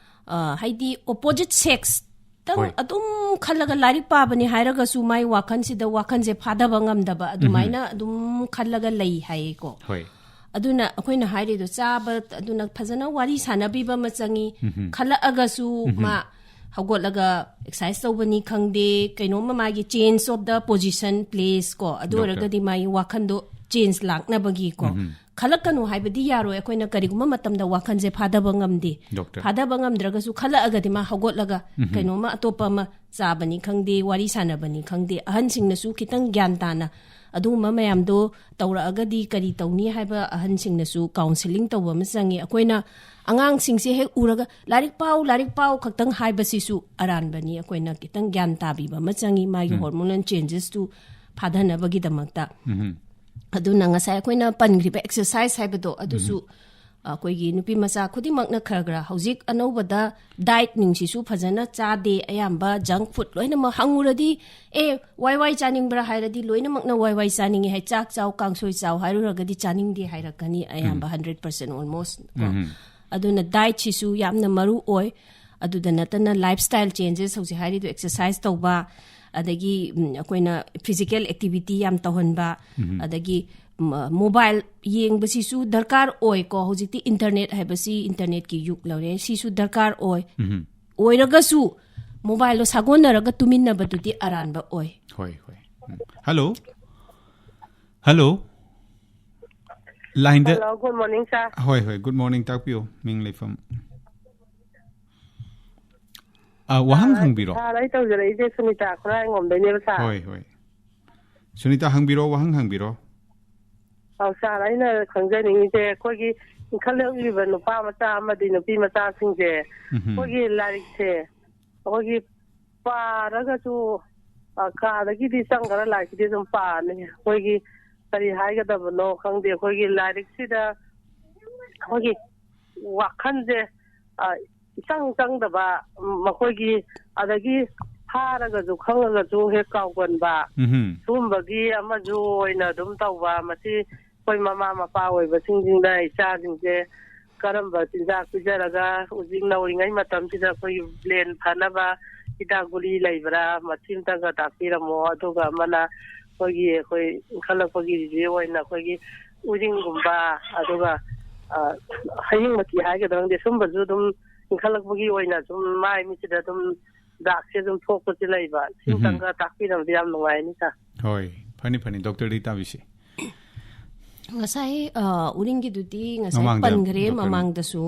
ꯑ, ꯍꯥꯏꯗꯤ opposite sexꯇꯪ ꯍꯣꯏ꯫ ꯑꯗꯨꯝ ꯈꯜꯂꯒ ꯂꯥꯏꯔꯤꯛ ꯄꯥꯕꯅꯤ ꯍꯥꯏꯔꯒꯁꯨ ꯃꯥꯒꯤ ꯋꯥꯈꯜꯁꯤꯗ ꯋꯥꯈꯜꯁꯦ ꯐꯥꯊꯕ ꯉꯝꯗꯕ ꯑꯗꯨꯃꯥꯏꯅ ꯎꯝꯍꯨꯝ꯫ ꯑꯗꯨꯝ ꯈꯜꯂꯒ ꯂꯩ ꯍꯥꯏꯌꯦꯀꯣ꯫ ꯍꯣꯏ꯫ ꯑꯗꯨꯅ ꯑꯩꯈꯣꯏꯅ ꯍꯥꯏꯔꯤꯗꯣ ꯆꯥꯕ, ꯑꯗꯨꯅ ꯐꯖꯅ ꯋꯥꯔꯤ ꯁꯥꯟꯅꯕꯤꯕ ꯑꯃ ꯆꯪꯉꯤ꯫ ꯈꯜꯂꯛꯑꯒꯁꯨ ꯃꯥ ꯍꯧꯒꯠꯂꯒ ꯑꯦꯛꯁꯔꯁꯥꯏꯁ ꯇꯧꯕꯅꯤ ꯈꯪꯗꯦ, ꯀꯩꯅꯣꯝꯃ ꯃꯥꯒꯤ change of the position, place ꯀꯣ, ꯑꯗꯨ Doctor. ꯑꯣꯏꯔꯒꯗꯤ ꯃꯥꯒꯤ ꯋꯥꯈꯟꯗꯣ change ꯂꯥꯛꯅꯕꯒꯤꯀꯣ꯫ ꯈꯜꯂꯛꯀꯅꯨ ꯍꯥꯏꯕꯗꯤ ꯌꯥꯔꯣꯏ꯫ ꯑꯩꯈꯣꯏꯅ ꯀꯔꯤꯒꯨꯝꯕ ꯃꯇꯝꯗ ꯋꯥꯈꯜꯁꯦ ꯐꯥꯗꯕ ꯉꯝꯗꯦ꯫ Doctor. ꯐꯥꯗꯕ ꯉꯝꯗ꯭ꯔꯒꯁꯨ ꯈꯜꯂꯛꯑꯒꯗꯤ ꯃꯥ ꯍꯧꯒꯠꯂꯒ ꯀꯩꯅꯣꯝꯃ ꯑꯇꯣꯞꯄ ꯑꯃ ꯆꯥꯕꯅꯤ ꯈꯪꯗꯦ, ꯋꯥꯔꯤ ꯁꯥꯟꯅꯕꯅꯤ ꯈꯪꯗꯦ, ꯑꯍꯟꯁꯤꯡꯅꯁꯨ ꯈꯤꯇꯪ ꯒ꯭ꯌꯥꯟ ꯇꯥꯅ ꯑꯗꯨꯒꯨꯝꯕ ꯃꯌꯥꯝꯗꯣ ꯇꯧꯔꯛꯑꯒꯗꯤ ꯀꯔꯤ ꯇꯧꯅꯤ ꯍꯥꯏꯕ ꯑꯍꯟꯁꯤꯡꯅꯁꯨ counselling ꯇꯧꯕ ꯑꯃ ꯆꯪꯉꯤ꯫ ꯑꯩꯈꯣꯏꯅ ꯑꯉꯥꯡꯁꯤꯡꯁꯦ ꯍꯦꯛ ꯎꯔꯒ "ꯂꯥꯏꯔꯤꯛ ꯄꯥꯎ, ꯂꯥꯏꯔꯤꯛ ꯄꯥꯎ" ꯈꯛꯇꯪ ꯍꯥꯏꯕꯁꯤꯁꯨ ꯑꯔꯥꯟꯕꯅꯤ꯫ ꯑꯩꯈꯣꯏꯅ ꯈꯤꯇꯪ ꯒ꯭ꯌꯥꯟ ꯇꯥꯕꯤꯕ ꯑꯃ ꯆꯪꯉꯤ꯫ ꯃꯥꯒꯤ hormonal changes ꯇꯨ ꯐꯥꯗꯅꯕꯒꯤꯗꯃꯛꯇ꯫ ꯑꯗꯨꯅ ꯉꯁꯥꯏ ꯑꯩꯈꯣꯏꯅ ꯄꯟꯈ꯭ꯔꯤꯕ exercise ꯍꯥꯏꯕꯗꯣ ꯑꯗꯨꯁꯨ ꯑꯩꯈꯣꯏꯒꯤ ꯅꯨꯄꯤ ꯃꯆꯥ ꯈꯨꯗꯤꯡꯃꯛꯅ ꯈꯔ ꯈꯔ ꯍꯧꯖꯤꯛ ꯑꯅꯧꯕꯗ diet ꯅꯤꯡꯁꯤꯁꯨ ꯐꯖꯅ ꯆꯥꯗꯦ꯫ ꯑꯌꯥꯝꯕ junk food ꯂꯣꯏꯅꯃꯛ ꯍꯪꯉꯨꯔꯗꯤ, "ꯑꯦ, ꯋꯥꯏ ꯋꯥꯏ ꯆꯥꯅꯤꯡꯕ꯭ꯔꯥ?" ꯍꯥꯏꯔꯗꯤ ꯂꯣꯏꯅꯃꯛꯅ ꯋꯥꯏ ꯋꯥꯏ ꯆꯥꯅꯤꯡꯉꯤ ꯍꯥꯏ꯫ "ꯆꯥꯛ ꯆꯥꯎ, ꯀꯥꯡꯁꯣꯏ ꯆꯥꯎ" ꯍꯥꯏꯔꯨꯔꯒꯗꯤ ꯆꯥꯅꯤꯡꯗꯦ ꯍꯥꯏꯔꯛꯀꯅꯤ ꯑꯌꯥꯝꯕ, hundred percent almost ꯀꯣ꯫ ꯑꯗꯨꯅ diet ꯁꯤꯁꯨ ꯌꯥꯝꯅ ꯃꯔꯨ ꯑꯣꯏ꯫ ꯑꯗꯨꯗ ꯅꯠꯇꯅ lifestyle changes, ꯍꯧꯖꯤꯛ ꯍꯥꯏꯔꯤꯗꯣ exercise ꯇꯧꯕ, ꯑꯗꯒꯤ ꯎꯝ, ꯑꯩꯈꯣꯏꯅ physical activity ꯌꯥꯝ ꯇꯧꯍꯟꯕ, ꯑꯗꯒꯤ ꯎꯝ, mobile ꯌꯦꯡꯕꯁꯤꯁꯨ ꯗꯔꯀꯥꯔ ꯑꯣꯏꯀꯣ꯫ ꯍꯧꯖꯤꯛꯇꯤ internet ꯍꯥꯏꯕꯁꯤ internetꯀꯤ ꯌꯨꯒ ꯂꯩꯔꯦ, ꯁꯤꯁꯨ ꯗꯔꯀꯥꯔ ꯑꯣꯏ꯫ ꯑꯣꯏꯔꯒꯁꯨ mobileꯗꯣ ꯁꯥꯒꯣꯟꯅꯔꯒ ꯇꯨꯃꯤꯟꯅꯕꯗꯨꯗꯤ ꯑꯔꯥꯟꯕ ꯑꯣꯏ꯫ ꯍꯣꯏ, ꯍꯣꯏ꯫ ꯎꯝ꯫ Hello? Hello? Lineꯗ Hello, good morning, sir. ꯍꯣꯏ, ꯍꯣꯏ, good morning, ꯇꯥꯛꯄꯤꯌꯨ, ꯃꯤꯡ ꯂꯩꯐꯝ꯫ ꯑ, ꯋꯥꯍꯪ ꯍꯪꯕꯤꯔꯣ꯫ Sir, ꯑꯩ ꯇꯧꯖꯔꯛꯏꯁꯦ ꯁꯨꯅꯤꯇꯥ ꯈꯨꯔꯥꯏꯉꯣꯝꯗꯩꯅꯦꯕ, sir. ꯍꯣꯏ, ꯍꯣꯏ꯫ ꯁꯨꯅꯤꯇꯥ, ꯍꯪꯕꯤꯔꯣ, ꯋꯥꯍꯪ ꯍꯪꯕꯤꯔꯣ꯫ ꯑꯧ, sir, ꯑꯩꯅ ꯈꯪꯖꯅꯤꯡꯉꯤꯁꯦ, ꯑꯩꯈꯣꯏꯒꯤ ꯏꯟꯈꯠꯂꯛꯂꯤꯕ ꯅꯨꯄꯥ ꯃꯆꯥ ꯑꯃꯗꯤ ꯅꯨꯄꯤ ꯃꯆꯥꯁꯤꯡꯁꯦ, ꯎꯝꯍꯨꯝ꯫ ꯑꯩꯈꯣꯏꯒꯤ ꯂꯥꯏꯔꯤꯛꯁꯦ, ꯑꯩꯈꯣꯏꯒꯤ ꯄꯥꯔꯒꯁꯨ, ꯑ, ꯀꯥꯗꯒꯤꯗꯤ ꯆꯪꯈ꯭ꯔ ꯂꯥꯏꯔꯤꯛꯁꯤꯗꯤ ꯑꯗꯨꯝ ꯄꯥꯅꯤ꯫ ꯑꯩꯈꯣꯏꯒꯤ ꯀꯔꯤ ꯍꯥꯏꯒꯗꯕꯅꯣ ꯈꯪꯗꯦ, ꯑꯩꯈꯣꯏꯒꯤ ꯂꯥꯏꯔꯤꯛꯁꯤꯗ ꯑꯩꯈꯣꯏꯒꯤ ꯋꯥꯈꯜꯁꯦ, ꯑ, ꯏꯆꯪ ꯆꯪꯗꯕ, ꯎꯝ, ꯃꯈꯣꯏꯒꯤ, ꯑꯗꯒꯤ ꯐꯥꯔꯒꯁꯨ ꯈꯪꯉꯒꯁꯨ ꯍꯦꯛ ꯀꯥꯎꯒꯟꯕ, ꯎꯝꯍꯨꯝ꯫ ꯁꯤꯒꯨꯝꯕꯒꯤ ꯑꯃꯁꯨ ꯑꯣꯏꯅ ꯑꯗꯨꯝ ꯇꯧꯕ꯫ ꯃꯁꯤ ꯑꯩꯈꯣꯏ ꯃꯃꯥ ꯃꯄꯥ ꯑꯣꯏꯕꯁꯤꯡꯁꯤꯅ ꯏꯆꯥꯁꯤꯡꯁꯦ ꯀꯔꯝꯕ ꯆꯤꯟꯖꯥꯛ ꯄꯤꯖꯔꯒ ꯍꯧꯖꯤꯛ ꯅꯧꯔꯤꯉꯩ ꯃꯇꯝꯁꯤꯗ ꯑꯩꯈꯣꯏꯒꯤ brain ꯐꯅꯕ ꯍꯤꯗꯥꯛ ꯒꯨꯂꯤ ꯂꯩꯕ꯭ꯔꯥ, ꯃꯁꯤ ꯑꯝꯇꯪꯒ ꯇꯥꯛꯄꯤꯔꯝꯃꯣ꯫ ꯑꯗꯨꯒ ꯑꯃꯅ ꯑꯩꯈꯣꯏꯒꯤ, ꯑꯩꯈꯣꯏ ꯏꯟꯈꯠꯂꯛꯄꯒꯤ ꯔꯤꯖꯦꯛ ꯑꯣꯏꯅ ꯑꯩꯈꯣꯏꯒꯤ ꯎꯔꯤꯡꯒꯨꯝꯕ, ꯑꯗꯨꯒ, ꯑ, ꯍꯌꯤꯡ ꯃꯊꯤ ꯍꯥꯏꯒꯗ꯭ꯔꯥ ꯈꯪꯗꯦ, ꯁꯨꯝꯕꯁꯨ ꯑꯗꯨꯝ ꯏꯟꯈꯠꯂꯛꯄꯒꯤ ꯑꯣꯏꯅ ꯁꯨꯝ ꯃꯥꯏ ꯃꯤꯠꯁꯤꯗ ꯑꯗꯨꯝ ꯗꯥꯛꯁꯦ ꯑꯗꯨꯝ ꯊꯣꯛꯄꯁꯤ ꯂꯩꯕ꯫ ꯎꯝꯍꯨꯝ꯫ ꯁꯤꯝꯇꯪꯒ ꯇꯥꯛꯄꯤꯔꯝꯕꯗꯤ ꯌꯥꯝ ꯅꯨꯡꯉꯥꯏꯅꯤ, ꯁꯥꯔ꯫ ꯍꯣꯏ, ꯐꯅꯤ, ꯐꯅꯤ, ꯗꯣꯛꯇꯔꯗꯤ ꯇꯥꯕꯤꯁꯤ꯫ ꯉꯁꯥꯏ, ꯑ, ꯎꯔꯤꯡꯒꯤꯗꯨꯗꯤ ꯉꯁꯥꯏ ꯃꯃꯥꯡꯗ ꯄꯟꯈ꯭ꯔꯦ, ꯗꯣꯛꯇꯔꯅ꯫ ꯃꯃꯥꯡꯗꯁꯨ꯫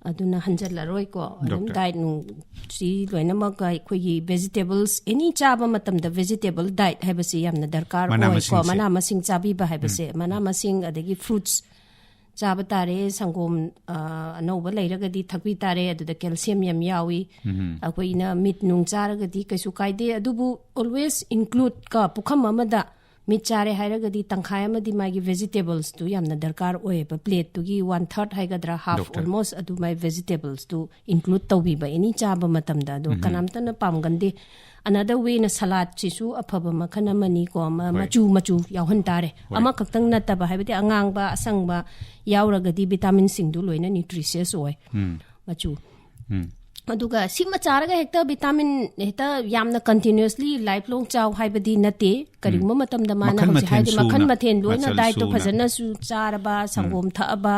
ꯑꯗꯨꯅ ꯍꯟꯖꯜꯂꯔꯣꯏꯀꯣ꯫ ꯑꯗꯨꯝ ꯗꯣꯛꯇꯔ꯫ ꯗꯥꯏꯠ ꯅꯨꯡ ꯁꯤ ꯂꯣꯏꯅꯃꯛ ꯑꯩꯈꯣꯏꯒꯤ ꯚꯦꯖꯤꯇꯦꯕꯜꯁ, ꯑꯦꯅꯤ ꯆꯥꯕ ꯃꯇꯝꯗ ꯚꯦꯖꯤꯇꯦꯕꯜ ꯗꯥꯏꯠ ꯍꯥꯏꯕꯁꯤ ꯌꯥꯝꯅ ꯗꯔꯀꯥꯔ ꯃꯅꯥ ꯑꯣꯏꯀꯣ꯫ ꯃꯁꯤꯡꯁꯦ꯫ ꯃꯅꯥ ꯃꯁꯤꯡ ꯆꯥꯕꯤꯕ ꯍꯥꯏꯕꯁꯦ, ꯎꯝ꯫ ꯃꯅꯥ ꯃꯁꯤꯡ ꯑꯗꯒꯤ ꯐ꯭ꯔꯨꯠꯁ ꯆꯥꯕ ꯇꯥꯔꯦ꯫ ꯁꯪꯒꯣꯝ, ꯑ, ꯑꯅꯧꯕ ꯂꯩꯔꯒꯗꯤ ꯊꯛꯄꯤ ꯇꯥꯔꯦ꯫ ꯑꯗꯨꯗ ꯀꯦꯜꯁꯤꯌꯝ ꯌꯥꯝ ꯌꯥꯎꯏ꯫ ꯎꯝ꯫ ꯑꯩꯈꯣꯏꯅ ꯃꯤꯠ ꯅꯨꯡ ꯆꯥꯔꯒꯗꯤ ꯀꯩꯁꯨ ꯀꯥꯏꯗꯦ꯫ ꯑꯗꯨꯕꯨ always include ꯀꯣ, ꯄꯨꯈꯝ ꯑꯃꯗ ꯃꯤꯠ ꯆꯥꯔꯦ ꯍꯥꯏꯔꯒꯗꯤ ꯇꯪꯈꯥꯏ ꯑꯃꯗꯤ ꯃꯥꯒꯤ ꯚꯦꯖꯤꯇꯦꯕꯜꯁꯇꯨ ꯌꯥꯝꯅ ꯗꯔꯀꯥꯔ ꯑꯣꯏꯌꯦꯕ꯫ ꯄ꯭ꯂꯦꯠꯇꯨꯒꯤ one third ꯍꯥꯏꯒꯗ꯭ꯔꯥ, half ꯗꯣꯛꯇꯔ꯫ Almost ꯑꯗꯨ ꯃꯥꯏ ꯚꯦꯖꯤꯇꯦꯕꯜꯁꯇꯨ include ꯇꯧꯕꯤꯕ ꯑꯦꯅꯤ ꯆꯥꯕ ꯃꯇꯝꯗ꯫ ꯑꯗꯣ ꯎꯝꯍꯨꯝ꯫ ꯀꯅꯥꯝꯇꯅ ꯄꯥꯝꯒꯟꯗꯦ꯫ Another way ꯅ ꯁꯂꯥꯗꯁꯤꯁꯨ ꯑꯐꯕ ꯃꯈꯜ ꯑꯃꯅꯤꯀꯣ꯫ ꯃ-, ꯍꯣꯏ꯫ ꯃꯆꯨ, ꯃꯆꯨ ꯌꯥꯎꯍꯟ ꯇꯥꯔꯦ꯫ ꯍꯣꯏ꯫ ꯑꯃꯈꯛꯇꯪ ꯅꯠꯇꯕ, ꯍꯥꯏꯕꯗꯤ ꯑꯉꯥꯡꯕ, ꯑꯁꯪꯕ ꯌꯥꯎꯔꯒꯗꯤ ꯚꯤꯇꯥꯃꯤꯟꯁꯤꯡꯗꯨ ꯂꯣꯏꯅ ꯅ꯭ꯌꯨꯇ꯭ꯔꯤꯁꯤꯌꯁ ꯑꯣꯏ꯫ ꯎꯝ꯫ ꯃꯆꯨ꯫ ꯎꯝ꯫ ꯑꯗꯨꯒ ꯁꯤꯃ ꯆꯥꯔꯒ ꯍꯦꯛꯇ ꯚꯤꯇꯥꯃꯤꯟ ꯍꯦꯛꯇ ꯌꯥꯝꯅ continuously life long ꯆꯥꯎ ꯍꯥꯏꯕꯗꯤ ꯅꯠꯇꯦ꯫ ꯀꯔꯤꯒꯨꯝꯕ ꯎꯝ꯫ ꯃꯇꯝꯗ ꯃꯥꯅ ꯃꯈꯜ ꯍꯧꯖꯤꯛ ꯃꯊꯦꯜ ꯍꯥꯏꯗꯤ ꯃꯈꯜ ꯁꯨꯅ, ꯃꯊꯦꯜ ꯂꯣꯏꯅ ꯃꯆꯜ ꯗꯥꯏꯠꯇꯣ ꯁꯨꯅ꯫ ꯐꯖꯅꯁꯨ ꯆꯥꯔꯕ, ꯎꯝ꯫ ꯁꯪꯒꯣꯝ ꯊꯛꯑꯕ,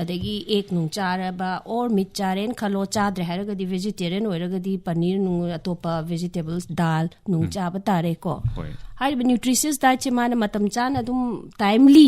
ꯑꯗꯒꯤ ꯑꯦꯒ ꯅꯨꯡ ꯆꯥꯔꯕ, or ꯃꯤꯠ ꯆꯥꯔꯦꯅ ꯈꯜꯂꯣ, ꯆꯥꯗ꯭ꯔꯦ ꯍꯥꯏꯔꯒꯗꯤ ꯚꯦꯖꯤꯇꯦꯔꯤꯌꯟ ꯑꯣꯏꯔꯒꯗꯤ ꯄꯅꯤꯔ ꯅꯨꯡ, ꯑꯇꯣꯞꯄ ꯚꯦꯖꯤꯇꯦꯕꯜꯁ, ꯗꯥꯜ ꯅꯨꯡ ꯎꯝ꯫ ꯆꯥꯕ ꯇꯥꯔꯦꯀꯣ꯫ ꯍꯣꯏ꯫ ꯍꯥꯏꯔꯤꯕ ꯅ꯭ꯌꯨꯇ꯭ꯔꯤꯁꯤꯌꯁ ꯗꯥꯏꯠꯁꯦ ꯃꯥꯅ ꯃꯇꯝ ꯆꯥꯅ ꯑꯗꯨꯝ ꯇꯥꯏꯝꯂꯤ,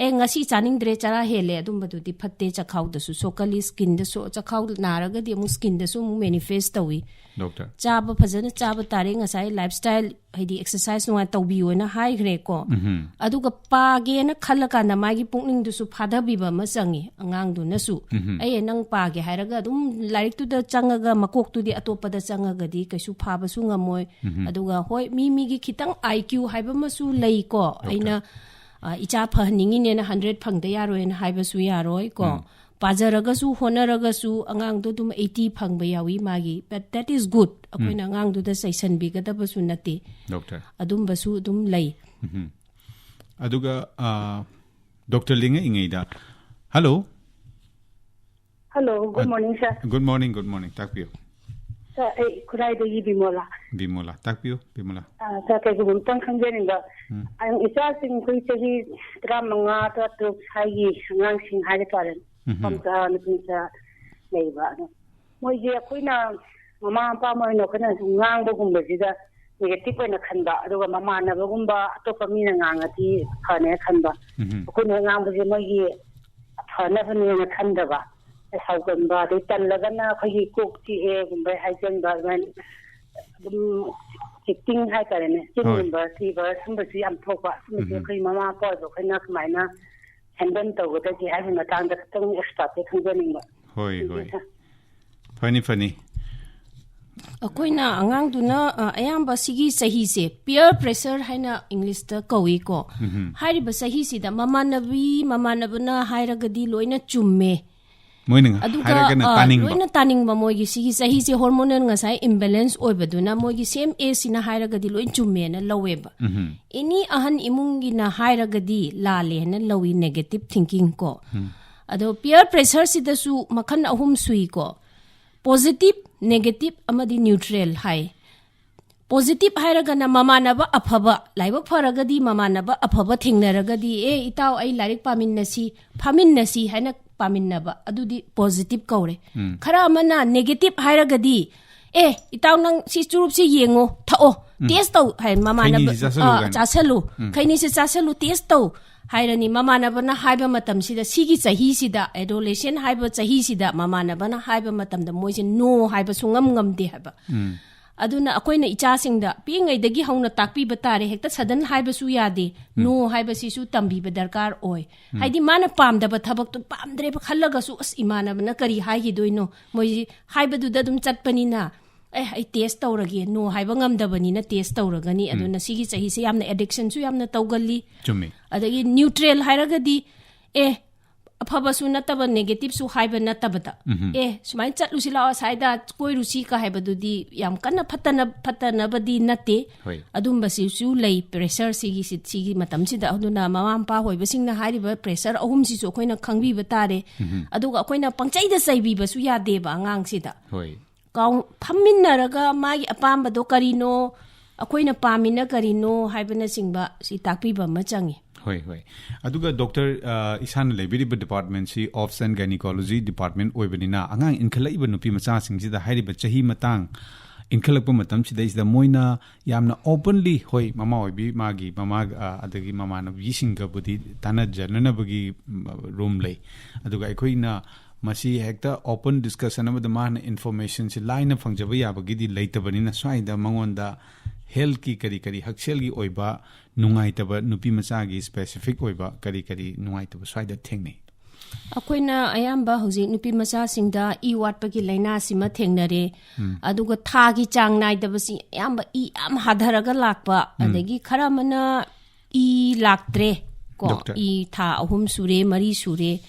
ꯑꯦ, ꯉꯁꯤ ꯆꯥꯅꯤꯡꯗ꯭ꯔꯦ, ꯆꯔꯥ ꯍꯦꯜꯂꯦ, ꯑꯗꯨꯝꯕꯗꯨꯗꯤ ꯐꯠꯇꯦ꯫ ꯆꯈꯥꯎꯗꯁꯨ ꯁꯣꯛꯀꯜꯂꯤ, ꯁ꯭ꯀꯤꯟꯗꯁꯨ, ꯆꯈꯥꯎ ꯅꯥꯔꯒꯗꯤ ꯑꯃꯨꯛ ꯁ꯭ꯀꯤꯟꯗꯁꯨ ꯑꯃꯨꯛ ꯃꯦꯅꯤꯐꯦꯁ ꯇꯧꯏ꯫ ꯗꯣꯛꯇꯔ꯫ ꯆꯥꯕ ꯐꯖꯅ ꯆꯥꯕ ꯇꯥꯔꯦ, ꯉꯁꯥꯏ ꯂꯥꯏꯐ ꯁ꯭ꯇꯥꯏꯜ, ꯍꯥꯏꯗꯤ ꯑꯦꯛꯁꯔꯁꯥꯏꯁ ꯅꯨꯡꯉꯥꯏ ꯇꯧꯕꯤꯌꯣꯅ ꯍꯥꯏꯈ꯭ꯔꯦꯀꯣ꯫ ꯎꯝꯍꯨꯝ꯫ ꯑꯗꯨꯒ ꯄꯥꯒꯦꯅ ꯈꯜꯂꯀꯥꯟꯗ ꯃꯥꯒꯤ ꯄꯨꯛꯅꯤꯡꯗꯨꯁꯨ ꯐꯥꯊꯕꯤꯕ ꯑꯃ ꯆꯪꯉꯤ ꯑꯉꯥꯡꯗꯨꯅꯁꯨ꯫ ꯎꯝꯍꯨꯝ꯫ ꯑꯩ ꯅꯪ ꯄꯥꯒꯦ ꯍꯥꯏꯔꯒ ꯑꯗꯨꯝ ꯂꯥꯏꯔꯤꯛꯇꯨꯗ ꯆꯪꯉꯒ, ꯃꯀꯣꯛꯇꯨꯗꯤ ꯑꯇꯣꯞꯄꯗ ꯆꯪꯉꯒꯗꯤ ꯀꯩꯁꯨ ꯐꯥꯕꯁꯨ ꯉꯝꯃꯣꯏ꯫ ꯎꯝꯍꯨꯝ꯫ ꯑꯗꯨꯒ ꯍꯣꯏ, ꯃꯤ ꯃꯤꯒꯤ ꯈꯤꯇꯪ ꯑꯥꯏ ꯀ꯭ꯌꯨ ꯍꯥꯏꯕ ꯑꯃꯁꯨ ꯂꯩꯀꯣ꯫ ꯗꯣꯛꯇꯔ꯫ ꯑꯩꯅ, ꯑ, ꯏꯆꯥ ꯐꯍꯟꯅꯤꯡꯉꯤꯅꯦꯅ ꯍꯟꯗ꯭ꯔꯦꯠ ꯐꯪꯗ ꯌꯥꯔꯣꯏꯅ ꯍꯥꯏꯕꯁꯨ ꯌꯥꯔꯣꯏꯀꯣ꯫ ꯎꯝ꯫ ꯄꯥꯖꯔꯒꯁꯨ, ꯍꯣꯠꯅꯔꯒꯁꯨ ꯑꯉꯥꯡꯗꯣ ꯑꯗꯨꯝ ꯑꯩꯠꯇꯤ ꯐꯪꯕ ꯌꯥꯎꯏ ꯃꯥꯒꯤ꯫ But that is good. ꯑꯩꯈꯣꯏꯅ ꯎꯝ꯫ ꯑꯉꯥꯡꯗꯨꯗ ꯆꯩꯁꯟꯕꯤꯒꯗꯕꯁꯨ ꯅꯠꯇꯦ꯫ ꯗꯣꯛꯇꯔ꯫ ꯑꯗꯨꯝꯕꯁꯨ ꯑꯗꯨꯝ ꯂꯩ꯫ ꯎꯝꯍꯨꯝ꯫ ꯑꯗꯨꯒ, ꯑ, ꯗꯣꯛꯇꯔ ꯂꯤꯡꯉꯛꯏꯉꯩꯗ, hello. Hello, good uh, morning, sir. Good morning, good morning. ꯇꯥꯛꯄꯤꯌꯨ꯫ ꯁꯥꯔ, ꯑꯩ ꯈꯨꯔꯥꯏꯗꯒꯤ ꯕꯤꯃꯣꯂꯥ꯫ ꯕꯤꯃꯣꯂꯥ, ꯇꯥꯛꯄꯤꯌꯨ, ꯕꯤꯃꯣꯂꯥ꯫ ꯑ, ꯁꯥꯔ, ꯀꯩꯒꯨꯝꯕ ꯑꯝꯇꯪ ꯈꯪꯖꯅꯤꯡꯕ꯫ ꯎꯝ꯫ ꯑ, ꯏꯆꯥꯁꯤꯡ ꯑꯩꯈꯣꯏ ꯆꯍꯤ ꯇꯔꯥꯃꯉꯥ, ꯇꯔꯥꯇꯔꯨꯛ ꯁ꯭ꯋꯥꯏꯒꯤ ꯑꯉꯥꯡꯁꯤꯡ ꯍꯥꯏꯕ ꯇꯥꯔꯦ꯫ ꯎꯝ꯫ ꯅꯨꯄꯥ ꯃꯆꯥ, ꯅꯨꯄꯤ ꯃꯆꯥ ꯂꯩꯕ꯫ ꯑꯗꯣ ꯃꯣꯏꯁꯦ ꯑꯩꯈꯣꯏꯅ ꯃꯃꯥ ꯃꯄꯥ ꯑꯃ ꯑꯣꯏꯅ ꯑꯩꯈꯣꯏꯅ ꯁꯨꯝ ꯉꯥꯡꯕꯒꯨꯝꯕꯁꯤꯗ negative ꯑꯣꯏꯅ ꯈꯟꯕ, ꯑꯗꯨꯒ ꯃꯃꯥꯟꯅꯕꯒꯨꯝꯕ ꯑꯇꯣꯞꯄ ꯃꯤꯅ ꯉꯥꯡꯉꯗꯤ ꯐꯅꯦ ꯈꯟꯕ꯫ ꯎꯝ꯫ ꯑꯩꯈꯣꯏꯅ ꯉꯥꯡꯕꯁꯦ ꯃꯣꯏꯒꯤ ꯐꯅꯕꯅꯦꯅ ꯈꯟꯗꯕ꯫ ꯁꯥꯎꯒꯟꯕ, ꯑꯗꯩ ꯇꯜꯂꯒꯅ ꯑꯩꯈꯣꯏꯒꯤ ꯀꯣꯛ ꯆꯤꯛꯑꯦꯒꯨꯝꯕ ꯍꯥꯏꯖꯟꯕ, ꯑꯗꯨꯃꯥꯏꯅ ꯑꯗꯨꯝ acting ꯍꯥꯏꯇꯥꯔꯦꯅꯦ, ꯍꯣꯏ꯫ ꯆꯤꯟꯒꯨꯝꯕ ꯊꯤꯕ ꯁꯨꯝꯕꯁꯨ ꯌꯥꯝ ꯊꯣꯛꯄ꯫ ꯁꯨꯝꯕꯁꯦ ꯎꯝ꯫ ꯑꯩꯈꯣꯏ ꯃꯃꯥ ꯃꯄꯥ ꯑꯣꯏꯕ ꯑꯩꯈꯣꯏꯅ ꯀꯃꯥꯏꯅ handle ꯇꯧꯒꯗꯒꯦ ꯍꯥꯏꯕꯒꯤ ꯃꯇꯥꯡꯗ ꯈꯤꯇꯪ expertꯇꯩ ꯈꯪꯖꯅꯤꯡꯕ꯫ ꯍꯣꯏ, ꯍꯣꯏ꯫ ꯁꯤꯁꯦ꯫ ꯐꯅꯤ, ꯐꯅꯤ꯫ ꯑꯩꯈꯣꯏꯅ ꯑꯉꯥꯡꯗꯨꯅ, ꯑ, ꯑꯌꯥꯝꯕ ꯁꯤꯒꯤ ꯆꯍꯤꯁꯦ peer pressure ꯍꯥꯏꯅ Englishꯇ ꯀꯧꯏꯀꯣ꯫ ꯎꯝ꯫ ꯍꯥꯏꯔꯤꯕ ꯆꯍꯤꯁꯤꯗ ꯃꯃꯥꯟꯅꯕꯤ, ꯃꯃꯥꯟꯅꯕꯅ ꯍꯥꯏꯔꯒꯗꯤ ꯂꯣꯏꯅ ꯆꯨꯝꯃꯦ꯫ ꯃꯣꯏꯅ ꯑꯗꯨꯒ, ꯍꯥꯏꯔꯒꯅ ꯑ, ꯇꯥꯅꯤꯡꯕ꯫ ꯂꯣꯏꯅ ꯇꯥꯅꯤꯡꯕ ꯃꯣꯏꯒꯤ ꯁꯤꯒꯤ ꯆꯍꯤꯁꯦ hormonal ꯉꯁꯥꯏ imbalance ꯑꯣꯏꯕꯗꯨꯅ ꯃꯣꯏꯒꯤ same ageꯁꯤꯅ ꯍꯥꯏꯔꯒꯗꯤ ꯂꯣꯏ ꯆꯨꯝꯃꯦꯅ ꯂꯧꯋꯦꯕ꯫ ꯎꯝ꯫ Any ꯑꯍꯟ ꯏꯃꯨꯡꯒꯤꯅ ꯍꯥꯏꯔꯒꯗꯤ ꯂꯥꯜꯂꯦꯅ ꯂꯧꯏ, negative thinking ꯀꯣ꯫ ꯎꯝ꯫ ꯑꯗꯣ peer pressureꯁꯤꯗꯁꯨ ꯃꯈꯜ ꯑꯍꯨꯝ ꯁꯨꯏꯀꯣ꯫ Positive, negative ꯑꯃꯗꯤ neutral ꯍꯥꯏ꯫ Positive ꯍꯥꯏꯔꯒꯅ ꯃꯃꯥꯟꯅꯕ ꯑꯐꯕ, ꯂꯥꯏꯕꯛ ꯐꯔꯒꯗꯤ ꯃꯃꯥꯟꯅꯕ ꯑꯐꯕ ꯊꯦꯡꯅꯔꯒꯗꯤ, "ꯑꯦ, ꯏꯇꯥꯎ, ꯑꯩ ꯂꯥꯏꯔꯤꯛ ꯄꯥꯃꯤꯟꯅꯁꯤ, ꯐꯝꯃꯤꯟꯅꯁꯤ" ꯍꯥꯏꯅ ꯄꯥꯃꯤꯟꯅꯕ, ꯑꯗꯨꯗꯤ positive ꯀꯧꯔꯦ꯫ ꯎꯝ꯫ ꯈꯔ ꯑꯃꯅ negative ꯍꯥꯏꯔꯒꯗꯤ, "ꯑꯦ, ꯏꯇꯥꯎ, ꯅꯪ ꯁꯤ ꯆꯨꯔꯨꯞꯁꯤ ꯌꯦꯡꯉꯣ, ꯊꯛꯑꯣ, ꯎꯝ꯫ Taste ꯇꯧ" ꯍꯥꯏ, ꯃꯃꯥꯟꯅꯕ, "ꯈꯩꯅꯤꯁꯤ ꯆꯥꯁꯜꯂꯨ" ꯑ, ꯀꯥꯏꯅ꯫ "ꯆꯥꯁꯜꯂꯨ, ꯎꯝ꯫ ꯈꯩꯅꯤꯁꯤ ꯆꯥꯁꯜꯂꯨ, taste ꯇꯧ" ꯍꯥꯏꯔꯅꯤ꯫ ꯃꯃꯥꯟꯅꯕꯅ ꯍꯥꯏꯕ ꯃꯇꯝꯁꯤꯗ, ꯁꯤꯒꯤ ꯆꯍꯤꯁꯤꯗ, adolescent ꯍꯥꯏꯕ ꯆꯍꯤꯁꯤꯗ ꯃꯃꯥꯟꯅꯕꯅ ꯍꯥꯏꯕ ꯃꯇꯝꯗ ꯃꯣꯏꯁꯦ no ꯍꯥꯏꯕ ꯁꯨꯡꯉꯝ ꯉꯝꯗꯦ ꯍꯥꯏꯕ꯫ ꯎꯝ꯫ ꯑꯗꯨꯅ ꯑꯩꯈꯣꯏꯅ ꯏꯆꯥꯁꯤꯡꯗ ꯄꯤꯛꯏꯉꯩꯗꯒꯤ ꯍꯧꯅ ꯇꯥꯛꯄꯤꯕ ꯇꯥꯔꯦ꯫ ꯍꯦꯛꯇ sudden ꯍꯥꯏꯕꯁꯨ ꯌꯥꯗꯦ꯫ ꯎꯝ꯫ No ꯍꯥꯏꯕꯁꯤꯁꯨ ꯇꯝꯕꯤꯕ ꯗꯔꯀꯥꯔ ꯑꯣꯏ꯫ ꯎꯝ꯫ ꯍꯥꯏꯗꯤ ꯃꯥꯅ ꯄꯥꯝꯗꯕ ꯊꯕꯛꯇꯣ ꯄꯥꯝꯗ꯭ꯔꯦꯕ ꯈꯜꯂꯒꯁꯨ, "ꯑꯁ, ꯏꯃꯥꯟꯅꯕꯅ ꯀꯔꯤ ꯍꯥꯏꯈꯤꯗꯣꯏꯅꯣ?" ꯃꯣꯏꯁꯤ ꯍꯥꯏꯕꯗꯨꯗ ꯑꯗꯨꯝ ꯆꯠꯄꯅꯤꯅ, "ꯑꯦ, ꯑꯩ taste ꯇꯧꯔꯒꯦ", no ꯍꯥꯏꯕ ꯉꯝꯗꯕꯅꯤꯅ taste ꯇꯧꯔꯒꯅꯤ꯫ ꯎꯝ꯫ ꯑꯗꯨꯅ ꯁꯤꯒꯤ ꯆꯍꯤꯁꯦ ꯌꯥꯝꯅ addictionꯁꯨ ꯌꯥꯝꯅ ꯇꯧꯒꯜꯂꯤ꯫ ꯆꯨꯝꯃꯤ꯫ ꯑꯗꯒꯤ neutral ꯍꯥꯏꯔꯒꯗꯤ, "ꯑꯦ, ꯑꯐꯕꯁꯨ ꯅꯠꯇꯕ, negativeꯁꯨ ꯍꯥꯏꯕ ꯅꯠꯇꯕꯗ, ꯎꯝꯍꯨꯝ꯫ "ꯑꯦ, ꯁꯨꯃꯥꯏꯅ ꯆꯠꯂꯨꯁꯤ ꯂꯥꯛꯑꯣ, ꯑꯁꯥꯏꯗ ꯀꯣꯏꯔꯨꯁꯤ" ꯀ ꯍꯥꯏꯕꯗꯨꯗꯤ ꯌꯥꯝ ꯀꯟꯅ ꯐꯠꯇꯅ-, ꯐꯠꯇꯅꯕꯗꯤ ꯅꯠꯇꯦ꯫ ꯍꯣꯏ꯫ ꯑꯗꯨꯝꯕꯁꯤꯁꯨ ꯂꯩ, pressure ꯁꯤꯒꯤ ꯁꯤ-, ꯁꯤꯒꯤ ꯃꯇꯝꯁꯤꯗ꯫ ꯑꯗꯨꯅ ꯃꯃꯥ ꯃꯄꯥ ꯑꯣꯏꯕꯁꯤꯡꯅ ꯍꯥꯏꯔꯤꯕ pressure ꯑꯍꯨꯝꯁꯤꯁꯨ ꯑꯩꯈꯣꯏꯅ ꯈꯪꯕꯤꯕ ꯇꯥꯔꯦ꯫ ꯎꯝꯍꯨꯝ꯫ ꯑꯗꯨꯒ ꯑꯩꯈꯣꯏꯅ ꯄꯪꯆꯩꯗ ꯆꯩꯕꯤꯕꯁꯨ ꯌꯥꯗꯦꯕ ꯑꯉꯥꯡꯁꯤꯗ꯫ ꯍꯣꯏ꯫ ꯀꯥꯎ-, ꯐꯝꯃꯤꯟꯅꯔꯒ ꯃꯥꯒꯤ ꯑꯄꯥꯝꯕꯗꯣ ꯀꯔꯤꯅꯣ, ꯑꯩꯈꯣꯏꯅ ꯄꯥꯝꯃꯤꯅ ꯀꯔꯤꯅꯣ ꯍꯥꯏꯕꯅꯆꯤꯡꯕ ꯁꯤ ꯇꯥꯛꯄꯤꯕ ꯑꯃ ꯆꯪꯉꯤ꯫ ꯍꯣꯏ, ꯍꯣꯏ꯫ ꯑꯗꯨꯒ ꯗꯣꯛꯇꯔ, ꯑ, ꯏꯁꯥꯅ ꯂꯩꯕꯤꯔꯤꯕ department ꯁꯤ Obs and Gynecology department ꯑꯣꯏꯕꯅꯤꯅ, ꯑꯉꯥꯡ ꯏꯟꯈꯠꯂꯛꯏꯕ ꯅꯨꯄꯤ ꯃꯆꯥꯁꯤꯡꯁꯤꯗ ꯍꯥꯏꯔꯤꯕ ꯆꯍꯤ ꯃꯇꯥꯡ ꯏꯟꯈꯠꯂꯛꯄ ꯃꯇꯝꯁꯤꯗꯩꯁꯤꯗ ꯃꯣꯏꯅ ꯌꯥꯝꯅ openly, ꯍꯣꯏ, ꯃꯃꯥ ꯑꯣꯏꯕꯤ ꯃꯥꯒꯤ ꯃꯃꯥ, ꯑ, ꯑꯗꯒꯤ ꯃꯃꯥꯟꯅꯕꯤꯁꯤꯡꯒꯕꯨꯗꯤ ꯇꯥꯟꯅꯖꯅꯅꯕꯒꯤ, ꯎꯝ, room ꯂꯩ꯫ ꯑꯗꯨꯒ ꯑꯩꯈꯣꯏꯅ ꯃꯁꯤ ꯍꯦꯛꯇ open discussion ꯑꯃꯗ ꯃꯥꯅ information ꯁꯤ ꯂꯥꯏꯅ ꯐꯪꯖꯕ ꯌꯥꯕꯒꯤꯗꯤ ꯂꯩꯇꯕꯅꯤꯅ, ꯁ꯭ꯋꯥꯏꯗ ꯃꯉꯣꯟꯗ health ꯀꯤ ꯀꯔꯤ ꯀꯔꯤ ꯍꯛꯁꯦꯜꯒꯤ ꯑꯣꯏꯕ ꯅꯨꯡꯉꯥꯏꯇꯕ, ꯅꯨꯄꯤ ꯃꯆꯥꯒꯤ specific ꯑꯣꯏꯕ ꯀꯔꯤ ꯀꯔꯤ ꯅꯨꯡꯉꯥꯏꯇꯕ ꯁ꯭ꯋꯥꯏꯗ ꯊꯦꯡꯅꯩ? ꯑꯩꯈꯣꯏꯅ ꯑꯌꯥꯝꯕ ꯍꯧꯖꯤꯛ ꯅꯨꯄꯤ ꯃꯆꯥꯁꯤꯡꯗ ꯏ ꯋꯥꯠꯄꯒꯤ ꯂꯥꯏꯅꯥꯁꯤꯃ ꯊꯦꯡꯅꯔꯦ꯫ ꯑꯗꯨꯒ ꯊꯥꯒꯤ ꯆꯥꯡ ꯅꯥꯏꯗꯕꯁꯤ ꯑꯌꯥꯝꯕ ꯏ ꯌꯥꯝ ꯍꯥꯊꯔꯒ ꯂꯥꯛꯄ, ꯑꯗꯒꯤ ꯈꯔ ꯑꯃꯅ ꯏ ꯂꯥꯛꯇ꯭ꯔꯦ ꯀꯣ, ꯗꯣꯛꯇꯔ꯫ ꯏ ꯊꯥ ꯑꯍꯨꯝ ꯁꯨꯔꯦ, ꯃꯔꯤ ꯁꯨꯔꯦ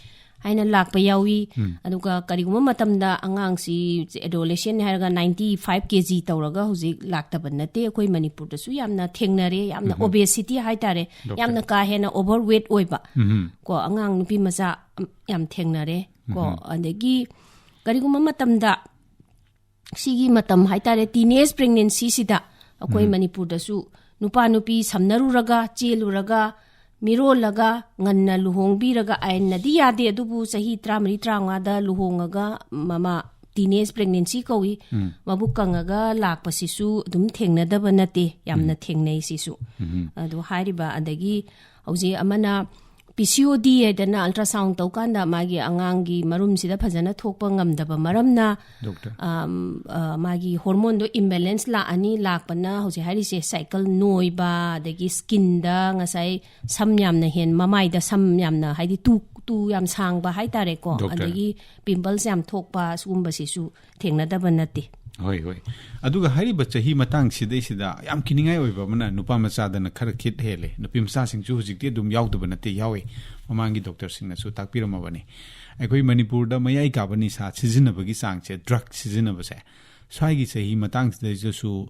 ꯍꯥꯏꯅ ꯂꯥꯛꯄ ꯌꯥꯎꯏ꯫ ꯑꯗꯨꯒ ꯀꯔꯤꯒꯨꯝꯕ ꯃꯇꯝꯗ ꯑꯉꯥꯡꯁꯤ adolescent ꯍꯥꯏꯔꯒ ninety five K G ꯇꯧꯔꯒ ꯍꯧꯖꯤꯛ ꯂꯥꯛꯇꯕ ꯅꯠꯇꯦ꯫ ꯑꯩꯈꯣꯏ ꯃꯅꯤꯄꯨꯔꯗꯁꯨ ꯌꯥꯝꯅ ꯊꯦꯡꯅꯔꯦ, ꯌꯥꯝꯅ obesity ꯍꯥꯏꯇꯥꯔꯦ, ꯗꯣꯛꯇꯔ꯫ ꯌꯥꯝꯅ ꯀꯥ ꯍꯦꯟꯅ overweight ꯑꯣꯏꯕ ꯎꯝ꯫ ꯀꯣ, ꯑꯉꯥꯡ ꯅꯨꯄꯤ ꯃꯆꯥ ꯌꯥꯝ ꯊꯦꯡꯅꯔꯦ ꯀꯣ꯫ ꯑꯗꯒꯤ ꯀꯔꯤꯒꯨꯝꯕ ꯃꯇꯝꯗ ꯁꯤꯒꯤ ꯃꯇꯝ ꯍꯥꯏꯇꯥꯔꯦ, teenage pregnancy ꯁꯤꯗ ꯑꯩꯈꯣꯏ ꯃꯅꯤꯄꯨꯔꯗꯁꯨ ꯅꯨꯄꯥ ꯅꯨꯄꯤ ꯁꯝꯅꯔꯨꯔꯒ, ꯆꯦꯜꯂꯨꯔꯒ, ꯃꯤꯔꯣꯜꯂꯒ, ꯉꯟꯅ ꯂꯨꯍꯣꯡꯕꯤꯔꯒ, ꯑꯥꯏꯟꯅꯗꯤ ꯌꯥꯗꯦ, ꯑꯗꯨꯕꯨ ꯆꯍꯤ ꯇꯔꯥꯃꯔꯤ, ꯇꯔꯥꯃꯉꯥꯗ ꯂꯨꯍꯣꯡꯉꯒ ꯃꯃꯥ teenage pregnancy ꯀꯧꯏ꯫ ꯃꯕꯨꯛ ꯀꯪꯉꯒ ꯂꯥꯛꯄꯁꯤꯁꯨ ꯑꯗꯨꯝ ꯊꯦꯡꯅꯗꯕ ꯅꯠꯇꯦ, ꯌꯥꯝꯅ ꯊꯦꯡꯅꯩ ꯁꯤꯁꯨ꯫ ꯑꯗꯨ ꯍꯥꯏꯔꯤꯕ, ꯑꯗꯒꯤ ꯍꯧꯖꯤꯛ ꯑꯃꯅ P C O D ꯍꯥꯏꯗꯅ ultrasound ꯇꯧꯀꯥꯟꯗ ꯃꯥꯒꯤ ꯑꯉꯥꯡꯒꯤ ꯃꯔꯨꯝꯁꯤꯗ ꯐꯖꯅ ꯊꯣꯛꯄ ꯉꯝꯗꯕ ꯃꯔꯝꯅ, ꯗꯣꯛꯇꯔ꯫ ꯑꯝ, ꯑ, ꯃꯥꯒꯤ hormone ꯗꯣ imbalance ꯂꯥꯛꯑꯅꯤ, ꯂꯥꯛꯄꯅ ꯍꯧꯖꯤꯛ ꯍꯥꯏꯔꯤꯁꯦ cycle ꯅꯣꯏꯕ, ꯑꯗꯒꯤ skin ꯗ ꯉꯁꯥꯏ ꯁꯝ ꯌꯥꯝꯅ ꯍꯦꯟ, ꯃꯃꯥꯏꯗ ꯁꯝ ꯌꯥꯝꯅ, ꯍꯥꯏꯗꯤ ꯇꯨ, ꯇꯨ ꯌꯥꯝ ꯁꯥꯡꯕ ꯍꯥꯏꯇꯥꯔꯦꯀꯣ, ꯗꯣꯛꯇꯔ꯫ ꯑꯗꯒꯤ pimples ꯌꯥꯝ ꯊꯣꯛꯄ, ꯁꯤꯒꯨꯝꯕꯁꯤꯁꯨ ꯊꯦꯡꯅꯗꯕ ꯅꯠꯇꯦ꯫ ꯍꯣꯏ, ꯍꯣꯏ꯫ ꯑꯗꯨꯒ ꯍꯥꯏꯔꯤꯕ ꯆꯍꯤ ꯃꯇꯥꯡꯁꯤꯗꯩꯁꯤꯗ ꯌꯥꯝ ꯀꯤꯅꯤꯡꯉꯥꯏ ꯑꯣꯏꯕ ꯑꯃꯅ, ꯅꯨꯄꯥ ꯃꯆꯥꯗꯅ ꯈꯔ ꯈꯤꯠ ꯍꯦꯜꯂꯦ, ꯅꯨꯄꯤ ꯃꯆꯥꯁꯤꯡꯁꯨ ꯍꯧꯖꯤꯛꯇꯤ ꯑꯗꯨꯝ ꯌꯥꯎꯗꯕ ꯅꯠꯇꯦ, ꯌꯥꯎꯏ꯫ ꯃꯃꯥꯡꯒꯤ ꯗꯣꯛꯇꯔꯁꯤꯡꯅꯁꯨ ꯇꯥꯛꯄꯤꯔꯝꯃꯕꯅꯤ꯫ ꯑꯩꯈꯣꯏ ꯃꯅꯤꯄꯨꯔꯗ ꯃꯌꯥꯏ ꯀꯥꯕ ꯅꯤꯁꯥ ꯁꯤꯖꯤꯟꯅꯕꯒꯤ ꯆꯥꯡꯁꯦ, drug ꯁꯤꯖꯤꯟꯅꯕꯁꯦ, ꯁ꯭ꯋꯥꯏꯒꯤ ꯆꯍꯤ ꯃꯇꯥꯡꯁꯤꯗꯩꯗꯁꯨ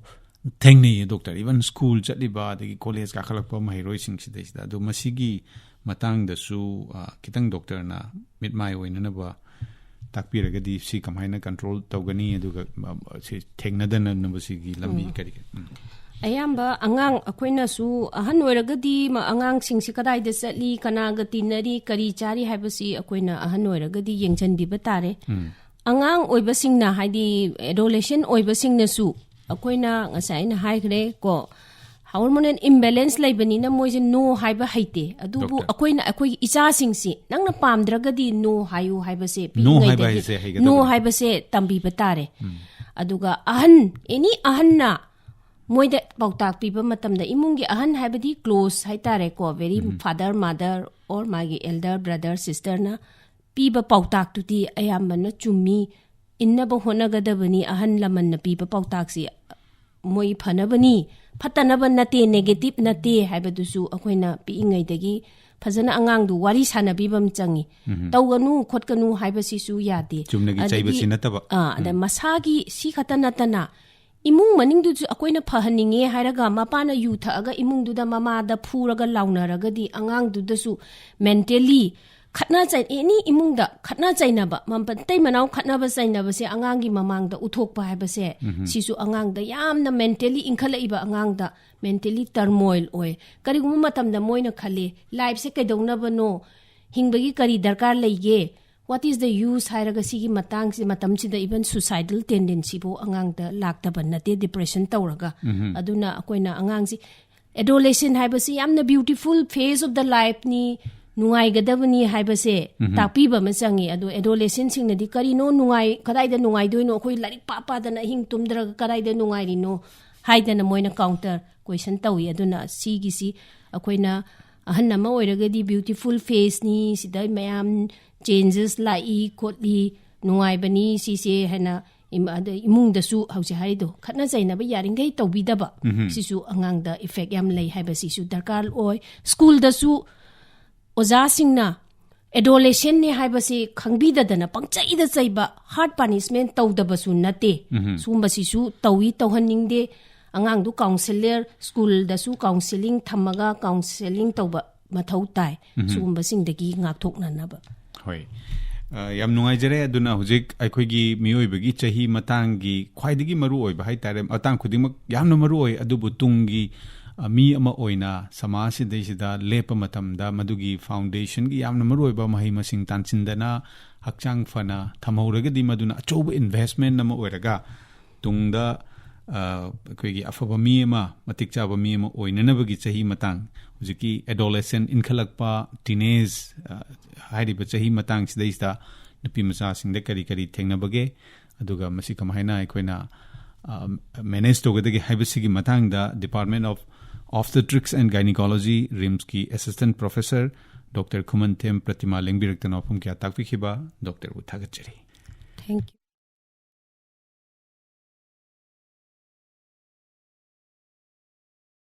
ꯊꯦꯡꯅꯩꯌꯦ ꯗꯣꯛꯇꯔ꯫ Even school ꯆꯠꯂꯤꯕ, ꯑꯗꯒꯤ college ꯀꯥꯈꯠꯂꯛꯄ ꯃꯍꯩꯔꯣꯏꯁꯤꯡꯁꯤꯗꯩꯁꯤꯗ꯫ ꯑꯗꯣ ꯃꯁꯤꯒꯤ ꯃꯇꯥꯡꯗꯁꯨ, ꯑ, ꯈꯤꯇꯪ ꯗꯣꯛꯇꯔꯅ ꯃꯤꯠꯃꯥꯏ ꯑꯣꯏꯅꯅꯕ ꯇꯥꯛꯄꯤꯔꯒꯗꯤ ꯁꯤ ꯀꯃꯥꯏꯅ ꯀꯟꯇ꯭ꯔꯣꯜ ꯇꯧꯒꯅꯤ, ꯑꯗꯨꯒ ꯁꯤ ꯊꯦꯡꯅꯗꯅꯕꯁꯤꯒꯤ ꯂꯝꯕꯤ ꯀꯔꯤ ꯀꯔꯤ? ꯎꯝ. ꯑꯌꯥꯝꯕ ꯑꯉꯥꯡ, ꯑꯩꯈꯣꯏꯅꯁꯨ ꯑꯍꯟ ꯑꯣꯏꯔꯒꯗꯤ ꯑꯉꯥꯡꯁꯤꯡꯁꯤ ꯀꯗꯥꯏꯗ ꯆꯠꯂꯤ, ꯀꯅꯥꯒ ꯇꯤꯟꯅꯔꯤ, ꯀꯔꯤ ꯆꯥꯔꯤ ꯍꯥꯏꯕꯁꯤ ꯑꯩꯈꯣꯏꯅ ꯑꯍꯟ ꯑꯣꯏꯔꯒꯗꯤ ꯌꯦꯡꯁꯤꯟꯕꯤꯕ ꯇꯥꯔꯦ. ꯑꯉꯥꯡ ꯑꯣꯏꯕꯁꯤꯡꯅ, ꯍꯥꯏꯗꯤ adolescent ꯑꯣꯏꯕꯁꯤꯡꯅꯁꯨ, ꯑꯩꯈꯣꯏꯅ ꯉꯁꯥꯏ ꯑꯩꯅ ꯍꯥꯏꯈ꯭ꯔꯦ ꯀꯣ, ꯍꯣꯔꯃꯣꯅꯦꯜ ꯏꯝꯕꯦꯂꯦꯟꯁ ꯂꯩꯕꯅꯤꯅ ꯃꯣꯏꯁꯦ no ꯍꯥꯏꯕ ꯍꯩꯇꯦ. ꯑꯗꯨꯕꯨ ꯑꯩꯈꯣꯏꯅ ꯑꯩꯈꯣꯏꯒꯤ ꯏꯆꯥꯁꯤꯡꯁꯤ ꯅꯪꯅ ꯄꯥꯝꯗ꯭ꯔꯒꯗꯤ no ꯍꯥꯏꯌꯨ ꯍꯥꯏꯕꯁꯦ ꯄꯤꯛꯏꯉꯩꯗꯒꯤ no ꯍꯥꯏꯕꯁꯦ ꯇꯝꯕꯤꯕ ꯇꯥꯔꯦ. ꯑꯗꯨꯒ ꯑꯍꯟ, ꯑꯦꯅꯤ ꯑꯍꯟꯅ ꯃꯣꯏꯗ ꯄꯥꯎꯇꯥꯛ ꯄꯤꯕ ꯃꯇꯝꯗ, ꯏꯃꯨꯡꯒꯤ ꯑꯍꯟ ꯍꯥꯏꯕꯗꯤ ꯀ꯭ꯂꯣꯁ ꯍꯥꯏꯇꯥꯔꯦꯀꯣ, ꯚꯦꯔꯤ ꯐꯥꯗꯔ ꯃꯥꯗꯔ ꯑꯣꯔ ꯃꯥꯒꯤ ꯑꯦꯜꯗꯔ ꯕ꯭ꯔꯗꯔ ꯁꯤꯁꯇꯔꯅ ꯄꯤꯕ ꯄꯥꯎꯇꯥꯛꯇꯨꯗꯤ ꯑꯌꯥꯝꯕꯅ ꯆꯨꯝꯃꯤ, ꯏꯟꯅꯕ ꯍꯣꯠꯅꯒꯗꯕꯅꯤ꯫ ꯑꯍꯜ ꯂꯃꯟꯅ ꯄꯤꯕ ꯄꯥꯎꯇꯥꯛꯁꯤ ꯃꯣꯏ ꯐꯅꯕꯅꯤ, ꯐꯠꯇꯅꯕ ꯅꯠꯇꯦ, ꯅꯦꯒꯦꯇꯤꯞ ꯅꯠꯇꯦ ꯍꯥꯏꯕꯗꯨꯁꯨ ꯑꯩꯈꯣꯏꯅ ꯄꯤꯛꯏꯉꯩꯗꯒꯤ ꯐꯖꯅ ꯑꯉꯥꯡꯗꯨ ꯋꯥꯔꯤ ꯁꯥꯟꯅꯕꯤꯕ ꯑꯃ ꯆꯪꯉꯤ. ꯇꯧꯒꯅꯨ ꯈꯣꯠꯀꯅꯨ ꯍꯥꯏꯕꯁꯤꯁꯨ ꯌꯥꯗꯦ. ꯆꯨꯝꯅꯒꯤ ꯆꯩꯕꯁꯤ ꯅꯠꯇꯕ. ꯑꯥ, ꯑꯗ ꯃꯁꯥꯒꯤ ꯁꯤ ꯈꯛꯇ ꯅꯠꯇꯅ ꯏꯃꯨꯡ ꯃꯅꯨꯡꯗꯨꯁꯨ ꯑꯩꯈꯣꯏꯅ ꯐꯍꯟꯅꯤꯡꯉꯦ ꯍꯥꯏꯔꯒ ꯃꯄꯥꯅ ꯌꯨ ꯊꯛꯑꯒ ꯏꯃꯨꯡꯗꯨꯗ ꯃꯃꯥꯗ ꯐꯨꯔꯒ ꯂꯥꯎꯅꯔꯒꯗꯤ ꯑꯉꯥꯡꯗꯨꯗꯁꯨ ꯃꯦꯟꯇꯦꯜꯂꯤ ꯈꯠꯅ ꯆꯩ-, ꯑꯦꯅꯤ ꯏꯃꯨꯡꯗ ꯈꯠꯅ ꯆꯩꯅꯕ, ꯃꯇꯩ ꯃꯅꯥꯎ ꯈꯠꯅꯕ ꯆꯩꯅꯕꯁꯦ ꯑꯉꯥꯡꯒꯤ ꯃꯃꯥꯡꯗ ꯎꯠꯊꯣꯛꯄ ꯍꯥꯏꯕꯁꯦ, ꯁꯤꯁꯨ ꯑꯉꯥꯡꯗ ꯌꯥꯝꯅ ꯃꯦꯟꯇꯦꯜꯂꯤ ꯏꯟꯈꯠꯂꯛꯏꯕ ꯑꯉꯥꯡꯗ ꯃꯦꯟꯇꯦꯜꯂꯤ ꯇꯔꯃꯣꯏꯜ ꯑꯣꯏ꯫ ꯀꯔꯤꯒꯨꯝꯕ ꯃꯇꯝꯗ ꯃꯣꯏꯅ ꯈꯜꯂꯤ, "ꯂꯥꯏꯐꯁꯦ ꯀꯩꯗꯧꯅꯕꯅꯣ? ꯍꯤꯡꯕꯒꯤ ꯀꯔꯤ ꯗꯔꯀꯥꯔ ꯂꯩꯒꯦ? What is the use?" ꯍꯥꯏꯔꯒ ꯁꯤꯒꯤ ꯃꯇꯥꯡꯁꯤ, ꯃꯇꯝꯁꯤꯗ even suicidal tendency ꯐꯥꯎ ꯑꯉꯥꯡꯗ ꯂꯥꯛꯇꯕ ꯅꯠꯇꯦ, ꯗꯤꯄ꯭ꯔꯦꯁꯟ ꯇꯧꯔꯒ. ꯑꯗꯨꯅ ꯑꯩꯈꯣꯏꯅ ꯑꯉꯥꯡꯁꯤ, adolescent ꯍꯥꯏꯕꯁꯤ ꯌꯥꯝꯅ beautiful phase of the lifeꯅꯤ, ꯅꯨꯡꯉꯥꯏꯒꯗꯕꯅꯤ ꯍꯥꯏꯕꯁꯦ ꯇꯥꯛꯄꯤꯕ ꯑꯃ ꯆꯪꯉꯤ. ꯑꯗꯣ adolescentꯁꯤꯡꯅꯗꯤ ꯀꯔꯤꯅꯣ ꯅꯨꯡꯉꯥꯏ, ꯀꯗꯥꯏꯗ ꯅꯨꯡꯉꯥꯏꯗꯣꯏꯅꯣ? ꯑꯩꯈꯣꯏ ꯂꯥꯏꯔꯤꯛ ꯄꯥ ꯄꯥꯗꯅ ꯑꯍꯤꯡ ꯇꯨꯝꯗ꯭ꯔꯒ ꯀꯗꯥꯏꯗ ꯅꯨꯡꯉꯥꯏꯔꯤꯅꯣ ꯍꯥꯏꯗꯅ ꯃꯣꯏꯅ counter question ꯇꯧꯏ. ꯑꯗꯨꯅ ꯁꯤꯒꯤꯁꯤ ꯑꯩꯈꯣꯏꯅ ꯑꯍꯟ ꯑꯃ ꯑꯣꯏꯔꯒꯗꯤ beautiful phaseꯅꯤ, ꯁꯤꯗ ꯃꯌꯥꯝ changes ꯂꯥꯛꯏ ꯈꯣꯠꯂꯤ, ꯅꯨꯡꯉꯥꯏꯕꯅꯤ ꯁꯤꯁꯦ ꯍꯥꯏꯅ ꯏꯝ-, ꯑꯗ ꯏꯃꯨꯡꯗꯁꯨ ꯍꯧꯖꯤꯛ ꯍꯥꯏꯔꯤꯗꯣ, ꯈꯠꯅ ꯆꯩꯅꯕ ꯌꯥꯔꯤꯈꯩ ꯇꯧꯕꯤꯗꯕ, ꯁꯤꯁꯨ ꯑꯉꯥꯡꯗ effect ꯌꯥꯝ ꯂꯩ ꯍꯥꯏꯕꯁꯤꯁꯨ ꯗꯔꯀꯥꯔ ꯑꯣꯏ꯫ ꯁ꯭ꯀꯨꯜꯗꯁꯨ ꯑꯣꯖꯥꯁꯤꯡꯅ adolescentꯅꯦ ꯍꯥꯏꯕꯁꯤ ꯈꯪꯕꯤꯗꯗꯅ ꯄꯪꯆꯩꯗ ꯆꯩꯕ, hard punishment ꯇꯧꯗꯕꯁꯨ ꯅꯠꯇꯦ꯫ ꯁꯤꯒꯨꯝꯕꯁꯤꯁꯨ ꯇꯧꯏ, ꯇꯧꯍꯟꯅꯤꯡꯗꯦ꯫ ꯑꯉꯥꯡꯗꯨ counsellor, ꯁ꯭ꯀꯨꯜꯗꯁꯨ counselling ꯊꯝꯃꯒ counselling ꯇꯧꯕ ꯃꯊꯧ ꯇꯥꯏ, ꯁꯤꯒꯨꯝꯕꯁꯤꯡꯗꯒꯤ ꯉꯥꯛꯊꯣꯛꯅꯅꯕ꯫ ꯍꯣꯏ, ꯑ, ꯌꯥꯝ ꯅꯨꯡꯉꯥꯏꯖꯔꯦ꯫ ꯑꯗꯨꯅ ꯍꯧꯖꯤꯛ ꯑꯩꯈꯣꯏꯒꯤ ꯃꯤꯑꯣꯏꯕꯒꯤ ꯆꯍꯤ ꯃꯇꯥꯡꯒꯤ ꯈ꯭ꯋꯥꯏꯗꯒꯤ ꯃꯔꯨ ꯑꯣꯏꯕ ꯍꯥꯏꯇꯥꯔꯦ, ꯃꯇꯥꯡ ꯈꯨꯗꯤꯡꯃꯛ ꯌꯥꯝꯅ ꯃꯔꯨ ꯑꯣꯏ, ꯑꯗꯨꯕꯨ ꯇꯨꯡꯒꯤ, ꯑ, ꯃꯤ ꯑꯃ ꯑꯣꯏꯅ ꯁꯃꯥꯖꯁꯤꯗꯩꯁꯤꯗ ꯂꯦꯞꯄ ꯃꯇꯝꯗ ꯃꯗꯨꯒꯤ foundationꯒꯤ ꯌꯥꯝꯅ ꯃꯔꯨ ꯑꯣꯏꯕ ꯃꯍꯩ ꯃꯁꯤꯡ ꯇꯥꯟꯁꯤꯟꯗꯅ ꯍꯛꯆꯥꯡ ꯐꯅ ꯊꯝꯍꯧꯔꯒꯗꯤ ꯃꯗꯨꯅ ꯑꯆꯧꯕ investment ꯑꯃ ꯑꯣꯏꯔꯒ ꯇꯨꯡꯗ, ꯑ, ꯑꯩꯈꯣꯏꯒꯤ ꯑꯐꯕ ꯃꯤ ꯑꯃ, ꯃꯇꯤꯛ ꯆꯥꯕ ꯃꯤ ꯑꯃ ꯑꯣꯏꯅꯅꯕꯒꯤ ꯆꯍꯤ ꯃꯇꯥꯡ, ꯍꯧꯖꯤꯛꯀꯤ adolescent ꯏꯟꯈꯠꯂꯛꯄ, teenage, ꯑ, ꯍꯥꯏꯔꯤꯕ ꯆꯍꯤ ꯃꯇꯥꯡꯁꯤꯗꯩꯁꯤꯗ ꯅꯨꯄꯤ ꯃꯆꯥꯁꯤꯡꯗ ꯀꯔꯤ ꯀꯔꯤ ꯊꯦꯡꯅꯕꯒꯦ, ꯑꯗꯨꯒ ꯃꯁꯤ ꯀꯃꯥꯏꯅ ꯑꯩꯈꯣꯏꯅ, ꯑ, manage ꯇꯧꯒꯗꯒꯦ ꯍꯥꯏꯕꯁꯤꯒꯤ ꯃꯇꯥꯡꯗ Department of Obstetrics and Gynecology, RIMSꯀꯤ Assistant Professor Doctor ꯈꯨꯃꯟꯊꯦꯝ ꯄ꯭ꯔꯇꯤꯃꯥ ꯂꯦꯡꯕꯤꯔꯛꯇꯅ ꯋꯥꯐꯝ ꯀꯌꯥ ꯇꯥꯛꯄꯤꯈꯤꯕ doctorꯕꯨ ꯊꯥꯒꯠꯆꯔꯤ꯫ Thank you.